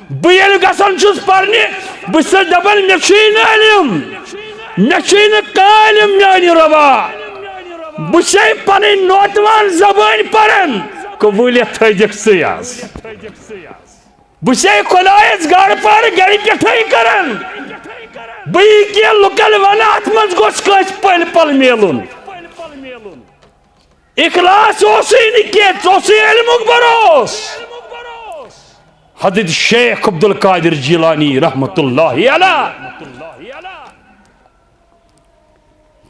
بہٕ ییٚلہِ گژھان چھُس پرنہِ، بہٕ چھُسَس دپان، مےٚ چھُے نہٕ علم، مےٚ چھُے نہٕ کانٛہہ علم میانہِ رۄبا۔ بہٕ چھُسَے پنٕنۍ نوتوان زبٲنۍ پران، قبوٗلیت تھٲیزٮ۪کھ ژٕے از۔" بہٕ چھُسے خۄدایس گڑ پار گرِ پٮ۪ٹھے کران۔ بہٕ یہِ کینٛہہ لُکن ونہٕ، اتھ منٛز گوٚژھ کٲنٛسہِ پٔلۍ پل میلُن۔ اخلاص اوسُے نہٕ کینٛہہ، ژٕ اوسُے علمُک بروس۔ حضرت شیخ عبد القادر جیلانی رحمت اللہ علیہ۔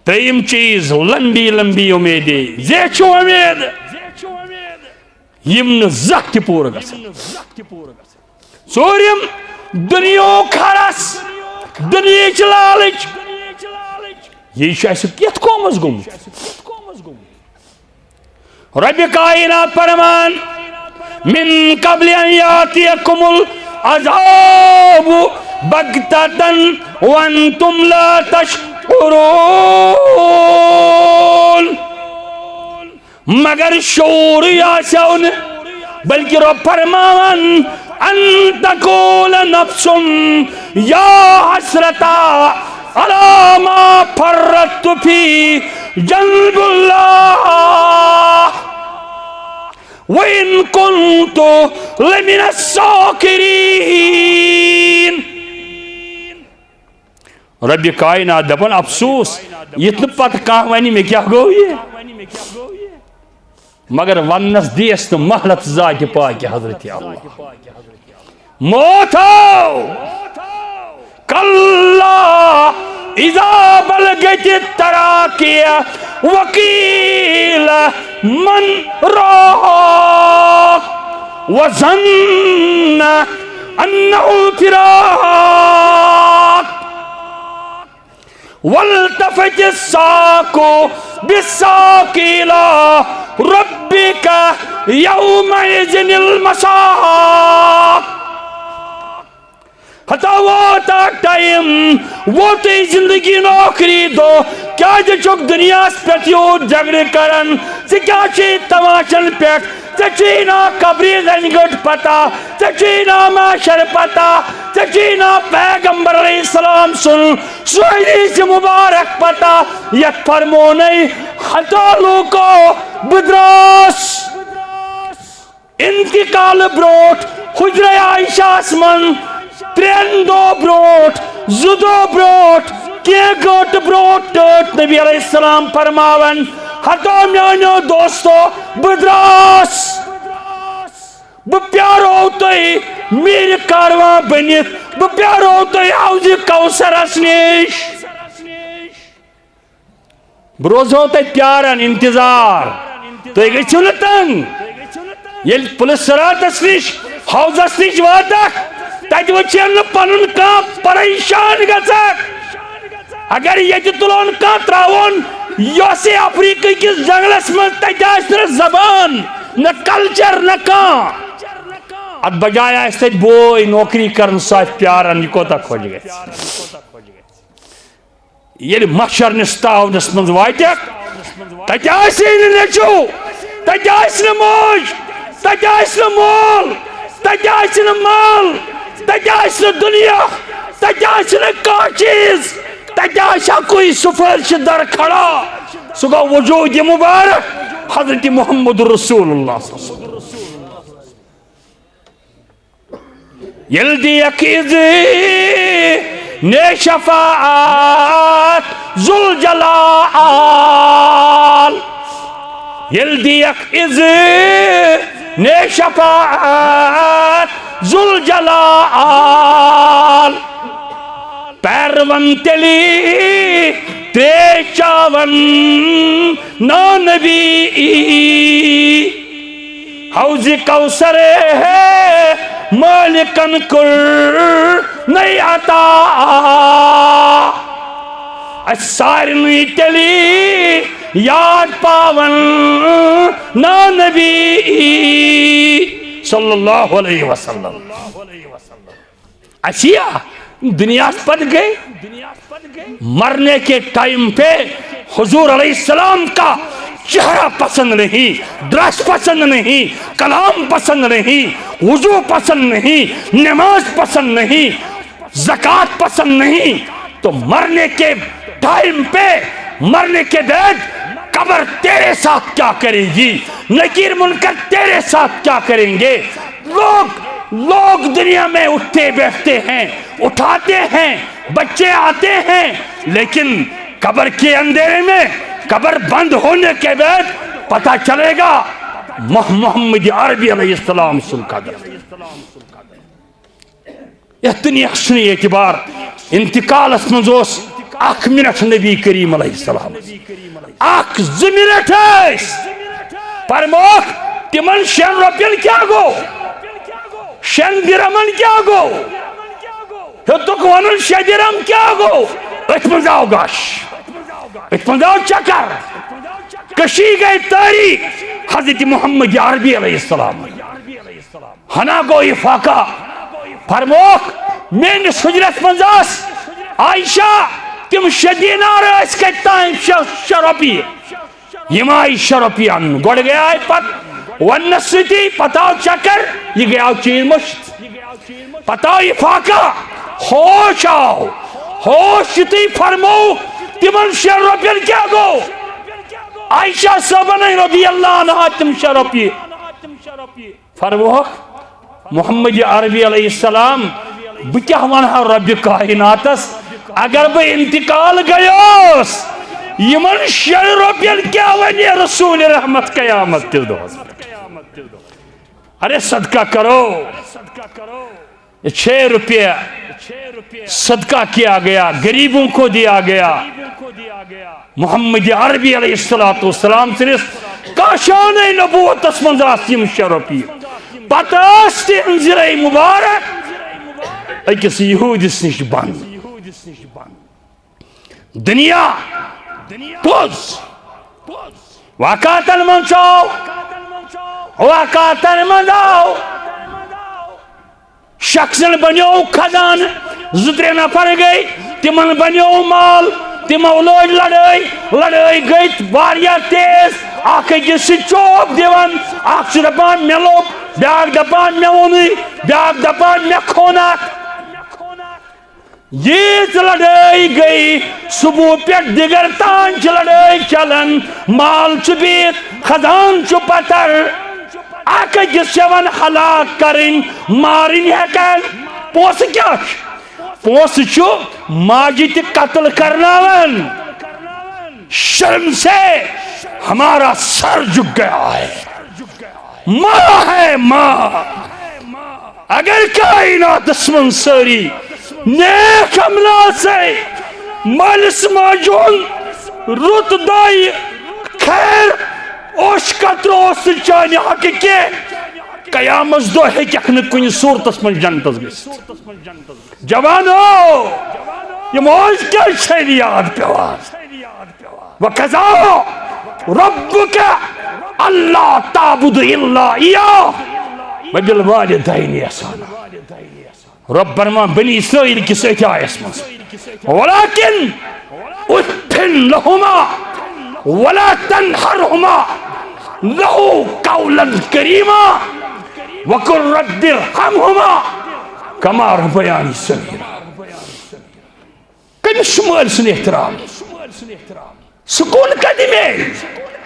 ترٛیٚیِم چیٖز، لمبی لمبی امیدیں، زیچھو امید، یِم نہٕ زانٛہہ تہِ پوٗرٕ گژھن۔ ژوٗرِم، دُنیاہُک حرس، دُنیاہٕچ لالٕچ۔ یہِ چھُ اَسہِ کِتھ قومس گوٚمُت؟ رب کائنات فرمان، "من قبل ان یاتیکم العذاب بغتة وانتم لا تشعرون۔" مگر شعورٕے آسیو نہٕ، بلکہ رب فرماوان، "ان تقول نفس یا حسرتا علی ما فرطت فی جنب اللہ وان کنت لمن الساخرین۔" رب کائنات دپان، افسوس، یتھ نہٕ پتہٕ کانٛہہ ونہِ، مےٚ کیٛاہ گوٚو یہِ؟ مگر وننس دیس نہٕ مہلت ذاتِ پاکِ حضرت اللہ۔ موت آو۔ کلا اذا بلغت التراقی وقیل من راق۔ وظن أنه الفراق والتفت الساق بالساق إلى ربك يومئذ المساق۔ ہتا ووت اکھ ٹائم، ووتُے زندگی ہُنٛد ٲخری دۄہ۔ کیٛازِ چھُکھ دُنیاہَس پٮ۪ٹھ یوٗت جھگڑٕ کران؟ ژٕ کیٛاہ چھُے تماشن پٮ۪ٹھ؟ ژےٚ چھُے نا قبرِ زنہِ گٔٹ پتہ؟ ژےٚ چھُے نا محشر پتہ؟ ژےٚ چھُے نا پیغمبر علیہ السلام سُنٛد سُہ حدیث مبارک پتہ، یتھ فرمونَے، ہتا لوٗکو، بہٕ درٛاس انتقال برونٹھ حجرہ عائشہ ہس منٛز، ترٛٮ۪ن دۄہ برونٹھ، زٕ دۄہ برونٹھ، کینٛہہ گٲنٛٹہٕ برونٹھ ٹٲٹھۍ نبی علیہ السلام فرماوان، ہتو میانیو دوستو، بہٕ درٛاس، بہٕ پیارو تۄہہِ میٖرِ کاروان بٔنِتھ، بہٕ پیارو تۄہہِ حوضِ کوثرس نِش۔ بہٕ روزہو تۄہہِ پیاران، انتظار۔ تُہۍ گٔژھِو نہٕ تنگ۔ ییٚلہِ پُلہِ صراطس نِش، حوضس نِش واتکھ، تتہِ وٕچھن نہٕ پنُن کانٛہہ پریشان گژھکھ۔ اگر ییٚتہِ تُلون کانٛہہ ترٛاوون یۄسہِ افریقہ کِس جنگلس منٛز، تتہِ آسہِ نہٕ زبان، نہ کلچر، نہ کانٛہہ۔ اتھ بجایہِ آسہِ تتہِ بوے نوکری کران، سُہ آسہِ پیاران، یہِ کوتاہ خۄش گژھِ۔ ییٚلہِ محشر نِس تاونس منٛز واتکھ، تتہِ آسہِ نہٕ نیٚچو، تتہِ آسہِ نہٕ موج، تتہِ آسہِ نہٕ مول، تتہِ آسہِ نہٕ مال، تتہِ آسہِ نہٕ دُنیا، تتہِ آسہِ نہٕ کانٛہہ چیٖز، تتہِ آسہِ اکُے سفارش در کھڑا، سُہ گوٚو وجود مبارک حضرت محمد رسول اللہ صلی اللہ علیہ وسلم۔ ییٚلہِ دِیَکھ اِذنِ شفاعت ذوالجلال، ییٚلہِ دِیَکھ اِذنِ شفاعت ذوالجلال، پیروَن تیٚلی ترٛیش چاوَن نا نبی۔ حوضِ کوثر ہے مالکن کُل نئی عطا۔ اَسہِ سارنٕے تیٚلی یاد پاوَن نا نبی صلی اللہ علیہ وسلم۔ اَسہِ یا دنیا پتہ گئے، مرنے کے ٹائم پہ حضور علیہ السلام کا چہرہ پسند نہیں، ڈریس پسند نہیں، کلام پسند نہیں، وضو پسند نہیں، نماز پسند نہیں، زکوٰۃ پسند نہیں، تو مرنے کے ٹائم پہ، مرنے کے بعد قبر تیرے ساتھ کیا کرے گی؟ نکیر منکر تیرے ساتھ کیا کریں گے؟ لوگ، لوگ دنیا میں اٹھتے بیٹھتے ہیں، اٹھاتے ہیں، بچے آتے ہیں، لیکن قبر کے اندھیرے میں، قبر بند ہونے کے بعد پتہ چلے گا مح-، محمد عربی علیہ السلام سُنٛد قدر۔ یتھ دنیاہس چھُنہٕ اعتبار۔ انتقالس منٛز اوس اکھ منٹ نبی کریم علیہ السلام، اکھ زٕ منٹ ٲسۍ۔ فرموکھ، تِمن شٮ۪ن رۄپین کیٛاہ گوٚو؟ شٮ۪ن درہمن کیٛاہ گوٚو؟ ہیوٚتُکھ ونُن، شےٚ درہم کیٛاہ گوٚو؟ أتھۍ منٛز آو گش، أتھۍ منٛز آو چکر، کٔشی گٔے تٲریٖخ حضرت محمد عربی علیہ السلام۔ ہنا گوٚو یہِ فاقہ۔ فرموکھ، میٲنِس حجرس منٛز ٲس عائشہ، تِم شےٚ دینار ٲسۍ کتہِ تام؟ شےٚ، شےٚ رۄپیہِ۔ یِم آیہِ شےٚ رۄپیہِ اننہٕ۔ گۄڈٕ گٔیاے پتہٕ وننس سۭتی، پتہٕ آو چکر، یہِ گٔیاو چیٖز مٔشِتھ۔ پتہٕ آو یہِ فاقہ، ہوش آو، ہوش یُتھُے فرموو، تِمن شٮ۪ن رۄپین کیٛاہ گوٚو؟ عائشہ صٲبن رضی اللہ عنہا تِم شےٚ رۄپیہِ۔ فرمووکھ، محمد عربی علیہ السلام، بہٕ کیٛاہ ونہٕ ہا رۄبِ کائناتس، اگر بہٕ انتقال گٔیوس، یِمن شٮ۪ن رۄپین کیٛاہ ونہِ رسول رحمت قیامت کِس دۄہس پٮ۪ٹھ؟ ارے صدقہ کرو، یہ چھ روپیہ صدقہ کیا گیا، غریبوں کو دیا گیا۔ محمد عربی علیہ الصلوۃ والسلام سٕنٛدِس کاشانَے نبوتس منٛز آسہٕ یِم شےٚ رۄپیہِ۔ پتہٕ ٲس تِہنٛز زِرَے مُبارک أکِس یہوٗدِس نِش بنٛد۔ دُنیا پوٚز۔ واقعاتن منٛز آو، واقعاتن منٛز آو، شخصن بنیو خزانہٕ، زٕ ترٛےٚ نفر گٔے، تِمن بنیو مال، تِمو لٲج لڑٲے، لڑٲے گٔے واریاہ تیز، اکھ أکِس سۭتۍ چوب دِوان، اکھ چھُ دپان مےٚ لوٚب، بیاکھ دپان مےٚ ووٚنُے، بیاکھ دپان مےٚ کھوٚن اکھ۔ ییٖژ لڑٲے گٔے، صبح پٮ۪ٹھ دِگر تام چھِ لڑٲے چلان، مال چھُ بِہِتھ، خزان چھُ پتھر، اکھ أکِس چھِ یِوان ہلاک کرٕنۍ، مارٕنۍ ہٮ۪کان۔ پونٛسہٕ کیٛاہ چھُ؟ پونٛسہٕ چھُ ماجہِ تہِ قتل کرناوان۔ شرم سے ہمارا سر جھک گیا ہے۔ ماں ہے ماں۔ اگر کائناتس منٛز سٲری نیک عمل آسے، مٲلِس ماجہِ ہُنٛد رُت دۄے خیر اوش قطرٕ اوس نہٕ چانہِ حقہٕ کینٛہہ، قیامت دۄہ ہیٚککھ نہٕ کُنہِ صوٗرتس منٛز جنتس گٔژھِتھ۔ جوانو، یہِ موج کیٛازِ چھے نہٕ یاد پٮ۪وان؟ وَقَضَىٰ رَبُّكَ أَلَّا تَعْبُدُوا إِلَّا إِيَّاهُ وَبِالْوَالِدَيْنِ إِحْسَانًا۔ رۄب فرمان بنی اسرائیل کِس أتھۍ آیس منٛز، وَلَٰكِنْ أُفٍّ لَهُمَا وَلَا تَنْهَرْهُمَا وَقُل لَّهُمَا قَوْلًا كَرِيمًا وَقُل رَّبِّ ارْحَمْهُمَا كَمَا رَبَّيَانِي صَغِيرًا۔ کٔمِس چھُ مٲلۍ سُنٛد احترام؟ سکوٗن کَتہِ میلہِ؟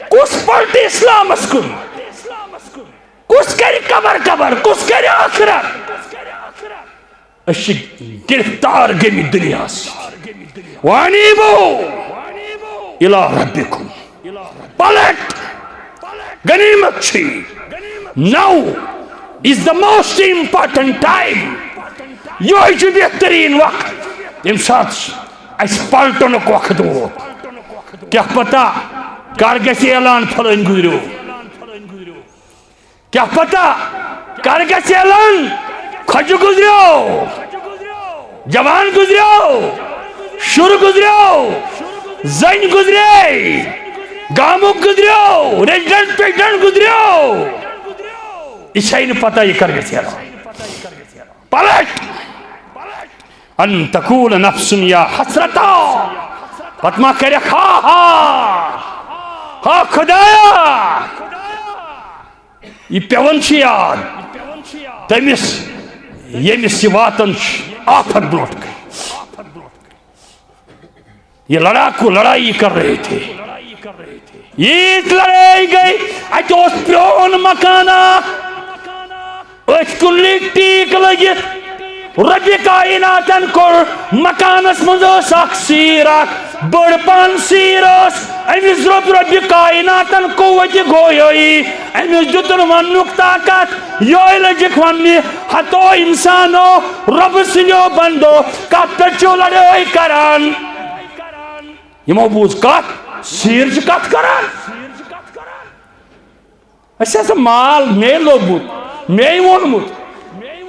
کُس پلٹہِ اِسلامَس کُن؟ کُس کَرِ قبر قبر؟ کُس کَرِ ٲخرت؟ أسۍ چھِ گرفتار گٔمٕتۍ دُنیاہَس سۭتۍ۔ وَأَنِیبُوا إِلیٰ رَبِّکُم۔ پلٹ، غنیمت چھِ۔ Now is the most important time۔ یہوے چھُ بہتریٖن وقت، ییٚمہِ ساتہٕ اَسہِ پلٹنُک وقت ووت۔ کیٛاہ پتہ کر گژھِ اعلان فلٲنۍ گُزریو۔ کیٛاہ پتہ کر گژھِ اعلان؟ کھۄجہِ گُزریو، جوان گُزریو، شُر گُزریو، زٔنۍ گُزرے، گامُک گُزریو، ریزیڈنٹ پریزیڈنٹ گُزریو۔ یہِ چھے نہٕ پتہ یہِ کر گژھِ اعلان۔ پلٹ۔ ان تقول نفس یا حسرتا۔ پتہٕ ما کرکھ ہا ہا، ہا خدایا۔ یہِ پٮ۪وان چھُ یاد تٔمِس، ییٚمِس یہِ واتان چھُ آفت برونٛٹھ کَنہِ۔ یہ لڑاکو لڑائی کر رہے تھے۔ ییٖژ لڑٲے گٔے، اَتہِ اوس پرٛون مکانہ، أتھۍ کُن لٔگۍ ٹیٖک لٔگِتھ۔ رۄبِ کائناتن کوٚر مکانس منٛز ٲس اکھ سیٖر، اکھ بٔڑ پہن سیٖر ٲس۔ أمِس دوٚپ رۄبِ کائناتن قوتِ گویٲیی، أمِس دیُتُن وننُک طاقت۔ یہوے لٔجِکھ وننہِ، ہتو انسانو، رۄبہٕ سٕنٛدیو بندو، کتھ پٮ۪ٹھ چھِو لڑٲے کران؟ یِمو بوٗز کتھ، سیٖر چھِ کتھ کران۔ أسۍ ہسا مال مے لوٚبمُت، مے ووٚنمُت۔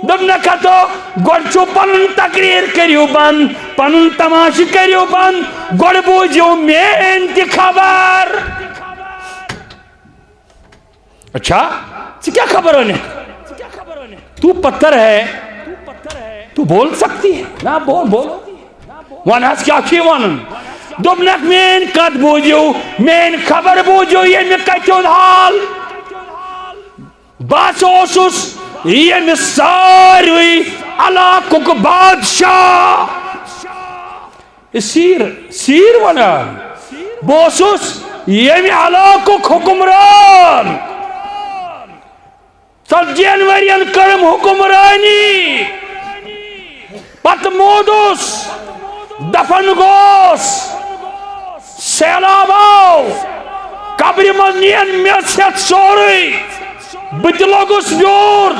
دوٚپنکھ ہتو، گۄڈٕ چھُو پنُن تقریر کٔرِو بند، پنُن تماشہٕ کٔرِو بند، گۄڈٕ بوٗزِو میٲنۍ تہِ خبر۔ اچھا، ژٕ کیٛاہ خبر اَنکھ؟ تو پتھر ہے، تو بول سکتی ہے۔ نہ، بول، بول۔ وَن حظ، کیٛاہ چھُے وَنُن؟ دوٚپنَکھ، میٛٲنۍ کَتھ بوٗزِو، میٛٲنۍ خبر بوٗزِو، ییٚمہِ کَتھِ ہُنٛد حال۔ بہٕ ہسا اوسُس ییٚمہِ ساروٕے علاقُک بادشاہ۔ سیٖر، سیٖر وَنان۔ بہٕ اوسُس ییٚمہِ علاقُک حُکمران۔ ژتجی ین ؤرین کٔرٕم حُکمرٲنی۔ پتہٕ موٗدُس، دفن گوس، سیلاب آو، قبرِ منٛز نِین مےٚ ژھٮ۪تھ سورُے۔ بہٕ تہِ لوٚگُس بیوٗر۔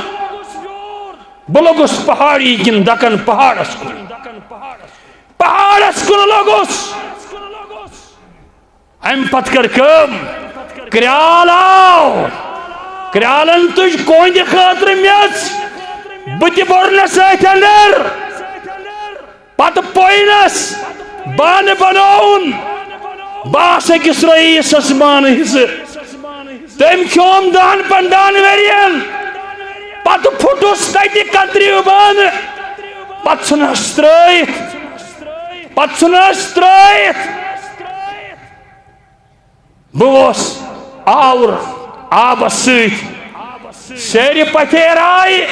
بہٕ لوٚگُس پہاڑی کِنۍ دکن پہاڑس کُن۔ پہاڑس کُن لوٚگُس۔ امہِ پتہٕ کٔر کٲم، کرٛال آو، کرالن تُج کۄنٛدِ خٲطرٕ میٚژ، بہٕ تہِ بوٚرنس أتھۍ اندر۔ پتہٕ پوینس بانہٕ بنووُن۔ بہٕ آس أکِس رئیسس بانہٕ حصہٕ۔ تٔمۍ کھیوم دہن پندہن ؤرین۔ پتہٕ پھُٹُس تتہِ کترِو بانہٕ۔ پتہٕ ژھُنس ترٲوِتھ۔ پتہٕ ژھُنس ترٲوِتھ۔ بہٕ اوس آور آبس سۭتۍ۔ سیرِ پتھیر آیہِ،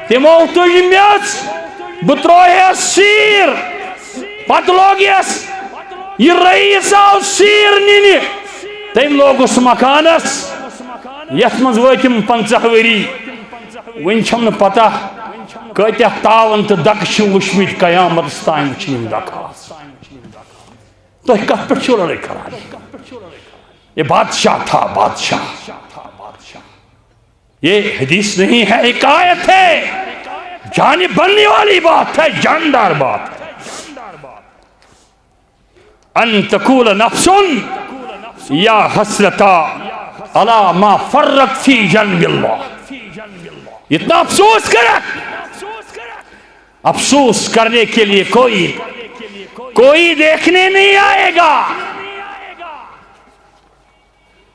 تِمو تُج میٚژ، بہٕ ترٛووہس سیٖر۔ پتہٕ لوگ یس یہِ رئیس آو سیٖر نِنہِ، تٔمۍ لوگُس مکانس، یتھ منٛز وٲتِم پنٛژاہ ؤری۔ وۄنۍ چھم نہٕ پتہ کۭتیاہ تاون تہٕ دکہٕ چھِ وٕچھمٕتۍ، قیامتس تام وٕچھِنۍ یِم دکہٕ۔ تُہۍ کتھ پٮ۪ٹھ چھِو لڑٲے کران؟ یہ بادشاہ تھا، بادشاہ۔ یہ حدیث نہیں ہے، حکایت ہے۔ جان بننے والی بات ہے، جاندار بات ہے۔ ان تقول نفس یا حسرتا علی ما فرط فی جنب اللہ۔ اتنا افسوس کرت، افسوس کرنے کے لیے کوئی، کوئی دیکھنے نہیں آئے گا۔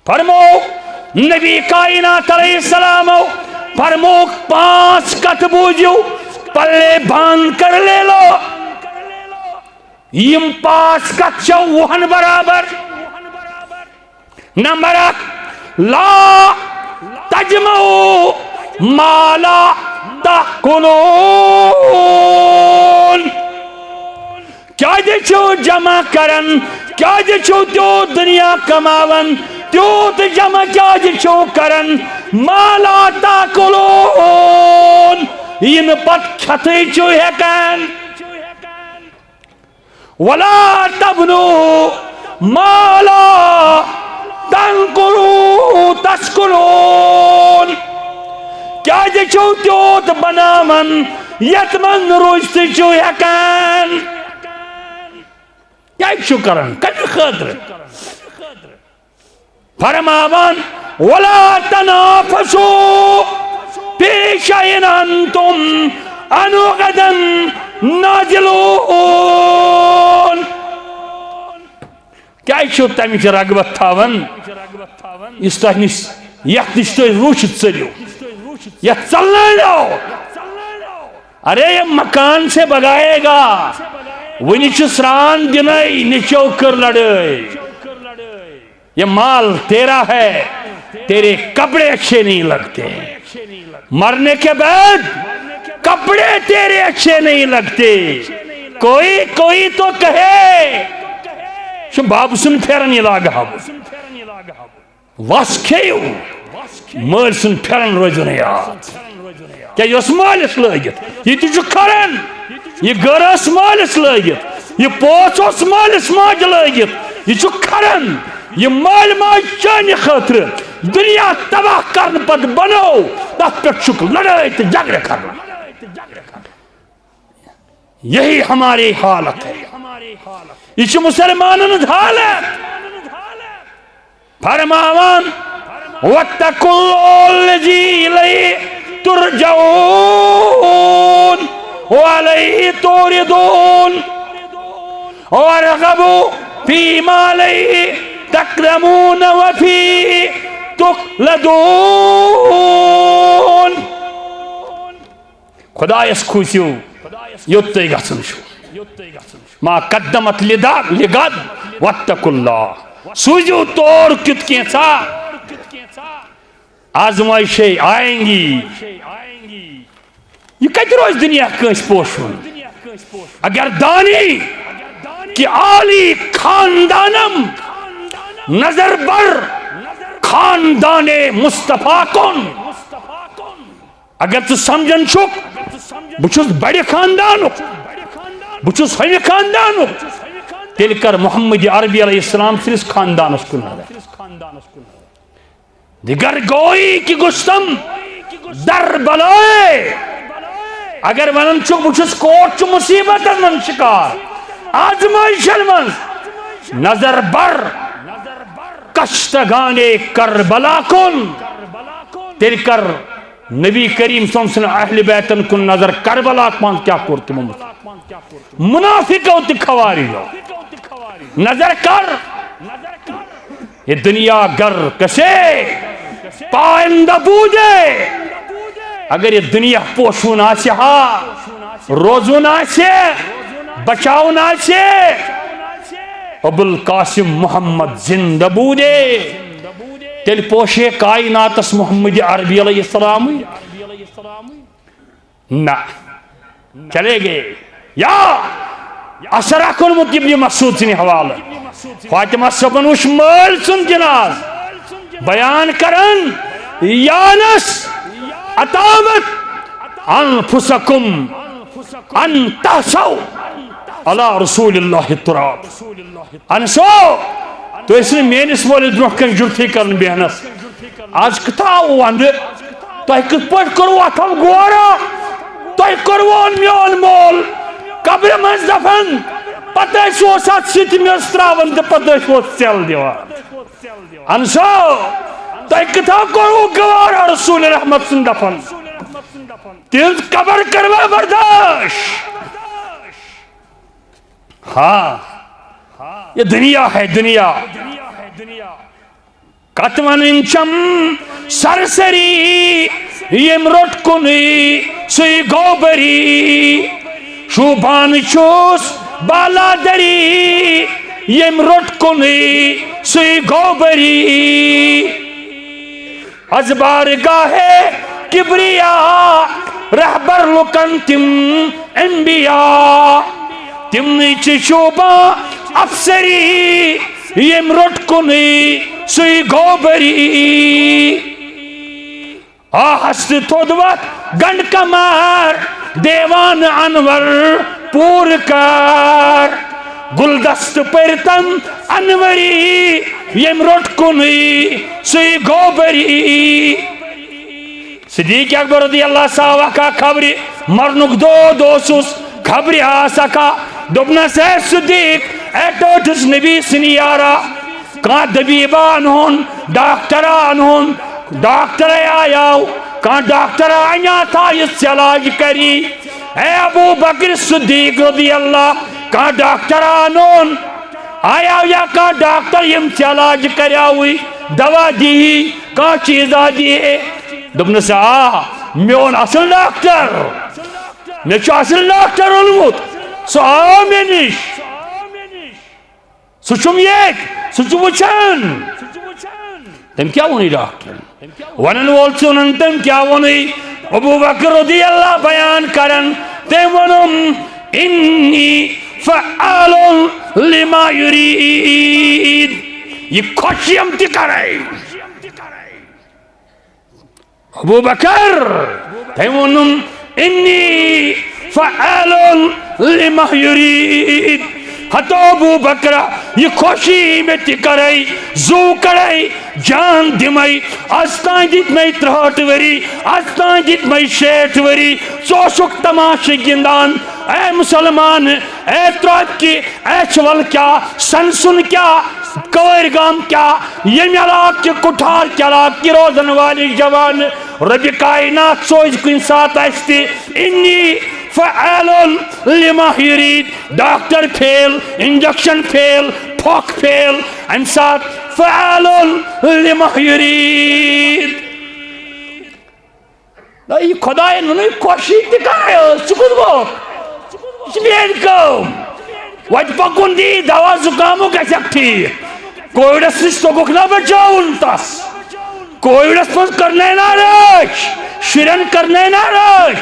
فرمو، نبی کائنات علیہ السلام فرمو، پانچ کتھ بوٗزِو، پلے باندھ کر لے لو۔ یم پانچ کتھ چھو وُہن برابر۔ نمبر اکھ، لا تجمعوا ما لا تاکلون۔ کیازِ چھو جمع کران؟ کیازِ چھو تیوت دنیا کماوان؟ تیوت جمع کیازِ چھو کران؟ ما لا تاکلون، ین پت کھتھے چھو ہیکان۔ ولا تبنوا ما لا تنقلوا تسکنون۔ کیازِ چھو تیوت بناوان یتھ منٛز نہٕ روٗزتھٕے چھو ہیکان؟ کیازِ چھو کران؟ کمہِ خٲطرٕ؟ فرماوان، ولا تنافسوا فی شیء انتم عنہ غدا نازلون۔ کیازِ چھو تمِچ رغبت تھاوان یُس تۄہہِ نِش، یتھ نِش تُہۍ روٗشِتھ ژٔلِو، یتھ ژلنٲوِو؟ ارے، یہ مکان سے بگائے گا۔ وُنہِ چھُ سران دِنَے، نیٚچو کٔر لڑٲے۔ یہ مال تیرا ہے، تیرے کپڑے اچھے نہیں لگتے۔ مرنے کے بعد کپڑے تیرے اچھے نہیں لگتے۔ کوئی، کوئی تو کہے۔ چھُ بب سُنٛد پھیرن یہِ لاگہٕ ہاو۔ وس کھیٚیِو، مٲلۍ سُنٛد پھیرن روزِو نہٕ یاد۔ کیٛاہ یہِ اوس مٲلِس لٲگِتھ؟ یہِ تہِ چھُ کھران۔ یہِ گٔر ٲس مٲلِس لٲگِتھ۔ یہِ پوژھ اوس مٲلِس ماجہِ لٲگِتھ۔ یہِ چھُ کھران۔ یہِ مٲلۍ ماجہِ چانہِ خٲطرٕ دُنیا تباہ کرنہٕ پتہٕ بنوو، تتھ پٮ۪ٹھ چھُکھ لڑٲے تہٕ جھگڑٕ کران۔ یہی ہماری حالت ہے۔ یہ چھُ مسلمانن ہٕنٛز حالت۔ فرماوان، واتقوا اللہ الذی الیہ ترجعون و الیہ تعرضون وارغبوا فیما الیہ تقدمون و فیہ تخلدون۔ خدایس کھوٗژِو، یوٚت تُہۍ گژھان چھِو۔ ما قدمت لدا-، لغد، واتقوا اللہ۔ سوٗزِو تور کیُتھ کینٛژھا۔ آزمائشیں آئیں گی۔ یہِ کتہِ روزِ دُنیا کٲنٛسہِ پوشوُن؟ اگر دانی کہ عالی خاندانم نظر بر خاندان مصطفیٰ کن۔ اگر ژٕ سمجھان چھُکھ، بہٕ چھُس بڑِ خاندانُک، بہٕ چھُس ہُمہِ خاندانُک، تیٚلہِ کر محمد عربی علیہ السلام سٕنٛدِس خاندانس کُن نظر۔ دیگر گوئی کہ گستم در بلائے۔ اگر ونان چھُکھ، بہٕ چھُس کوٹ چہِ مصیبتن منٛز شکار، آزمائشن منٛز، نظر بر کشتگان کربلا کن۔ تیٚلہِ کر نبی کریم صلی اللہ علیہ وسلم سٕنٛدِ اہل بیتن کُن نظر۔ کربلا منٛز کیٛاہ کوٚر تِمو؟ منافقو تہٕ خوارجو۔ نظر کر، یہ دنیا گھر کسے پائندہ بودے۔ اگر یہ دنیا پوشون آسہِ ہا، روزون آسہِ، بچاون آسہِ، ابوالقاسم محمد زندہ بودے، تیٚلہِ پوشے کائناتس محمد عربی علیہ السلام؟ نہ، چلے گئے۔ یا اثر اکھ اوٚنمُت ابن مسعود سٕنٛدِ حوالہٕ۔ فاطمہ صٲبن وٕچھ مٲلۍ سُنٛد جناز بیان کران، یانس اتاوت انفسکم ان تحسو علی رسول اللہ التراب۔ انسو، تُہۍ ٲسِو نہٕ میٲنِس مٲلِس برونٛہہ کنہِ جُرتھٕے کران بیہنس۔ از کتھا آو ونٛدٕ، تۄہہِ کِتھ پٲٹھۍ کوٚروٕ اتھ غورا؟ تۄہہِ کوٚروٕ میون مول قبرِ منٛز دفن، پتہٕ ٲسِوس اتھ سۭتۍ میٚژ تراوان تہٕ پتہٕ ٲسِوس ژٮ۪ل دِوان۔ انسو، تۄہہِ کِتھا کوٚروٕ گوارا رسول رحمت سُنٛد دفن؟ تِہنٛز قبر کٔروٕ برداشت؟ ہاں، یہ دنیا ہے، دنیا۔ کتھ ونٕنۍ چھم سرسری، ییٚمۍ روٚٹ کُنُے سُے گوٚو بری۔ شوٗبان چھُس بالادری، ییٚمۍ روٚٹ کُنُے سُے گوٚو بری۔ از بارگاہ کبریا رہبر لُکن تِم انبیاء، تِمنٕے چھِ شوٗبان افسری، ییٚمۍ روٚٹ کُنُے سُے گوٚو بری۔ آہس تہٕ تھوٚد وتھ گنڈ کمار، دیوان انور پوٗرٕ کار۔ گلدست پٔرتن انوری، ییٚمۍ روٚٹ کُنُے سُے گوٚو بری۔ صدیق اکبر رضی اللہ عنہ آو اکھ خبرِ مرنُک دود اوسُس، خبرِ آس اکھا۔ دوٚپنس، اے صدیق، اے ٹٲٹھِس نبی سٕنٛدِ یارا، کانٛہہ دبیبہ انہون، ڈاکٹرا انہون، ڈاکٹرے آیاو، کانٛہہ ڈاکٹرا انیا تھا یُس علاج کری۔ اے ابو بکر صدیق رضی اللہ، کانٛہہ ڈاکٹرا انہون، آیاو یا کانٛہہ ڈاکٹر یم علاج کریاوٕے، دوا دی، کانٛہہ چیزا دی۔ دوٚپنس، آ، میون اصل ڈاکٹر، مےٚ چھُ اصل ڈاکٹر اوٚنمُت، سُہ آو مےٚ نِش۔ سُہ چھُم ییٚتہِ، سُہ چھُ وٕچھان۔ تٔمۍ کیٛاہ ووٚن یہِ ڈاکٹرن؟ ونن وول چھُ ونان، تٔمۍ کیٛاہ ووٚنُے؟ ابو بکر رضی اللہ بیان کران، تٔمۍ ووٚنُم، انی فعال لما یرید۔ یہِ خۄش یِم تہِ کرے۔ ابو بکر، تٔمۍ ووٚنُم، انی فعال لما یرید۔ ہتو ابو بکرا، یہِ خوشی مےٚ تہِ کرے، زُو کڑے، جان دِمے۔ از تام دِتۍ مےٚ ترٛہٲٹھ ؤری، از تام دِتۍ مےٚ شیٹھ ؤری۔ ژٕ اوسُکھ تماشہٕ گِنٛدان۔ اے مسلمان، اے ترٛۄپکہِ، اے چھِ ول کیٛاہ، سن سُن کیٛاہ، کٲرۍ گام کیٛاہ، ییٚمہِ علاقہٕ کہِ، کُٹھار کہِ علاقہٕ کہِ روزن والہِ جوان، رۄبِ کائنات سوزِ کُنہِ ساتہٕ اَسہِ تہِ۔ انی فعال لما یرید، ڈاکٹر فیل، انجیکشن فیل، پھۄکھ فیل، اَمہِ ساتہٕ فعال لما یرید۔ نہ، یہِ خۄدایَن ووٚنُے، خوشی تہِ کَرے ٲس، ژٕ کُس گوٚکھ؟ یہِ چھِ میٛٲنۍ کٲم۔ وَتہِ پَکُن دی، دوا زُکامُک گژھٮ۪کھ ٹھیٖک۔ کووِڈَس نِش توٚگُکھ نہ بچاوُن تَس؟ کووِڈَس منٛز کٔرنَے نہ رٲچھ، شُرٮ۪ن کٔرنَے نہ رٲچھ،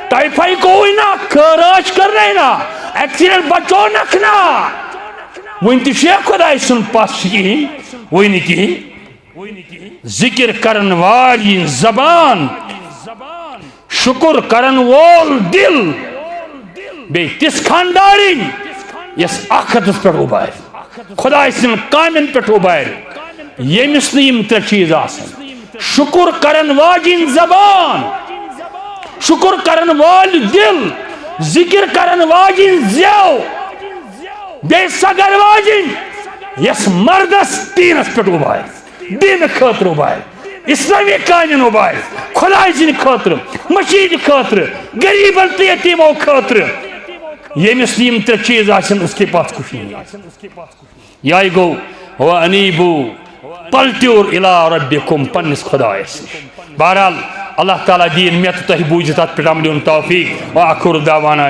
ٹایفاے گوٚوُے نہ، خٲر رٲچھ کٔرنَے نہ، ایکسیڈنٹ بچوونَکھ نہ۔ وٕنہِ تہِ چھُ یا خۄداے سُنٛد پَس کِہیٖنۍ؟ وٕنہِ کِہیٖنۍ۔ ذکر کرن والی زبان، شکر کرن وول دل، بیٚیہِ تِژھ خاندارِنۍ یۄس آخرتس پٮ۪ٹھ اُبارِ، خداے سٕنٛدٮ۪ن کامٮ۪ن پٮ۪ٹھ اُبارِ، ییٚمِس نہٕ یِم ترٛےٚ چیٖز آسن۔ شکر کرن واجِنۍ زبان، شکر کرن وٲلۍ دل، ذکر کرن واجِنۍ زٮ۪و، بیٚیہِ سۄ گرٕ واجِنۍ یۄس مردس دیٖنس پٮ۪ٹھ اُبارِ۔ دینہٕ خٲطرٕ اُبارِ۔ اسلامی قانون و باعث، خدای سٕنٛدِ خٲطرٕ، مٔشیٖد خٲطرٕ، غریٖبن تہٕ یتیٖمو خٲطرٕ۔ ییٚمِس نہٕ یِم ترٛےٚ چیٖز آسن، اس کے پاس کچھ نہیں۔ یہِ گوٚو، "وانیبو"، پلٹیور الی ربکم، پننِس خدایس نِش۔ بہرحال، اللہ تعالیٰ دِیِن مےٚ تہٕ تۄہہِ بوٗزِتھ اتھ پٮ۪ٹھ عمل ہُنٛد توفیق۔ وآخر دعوانا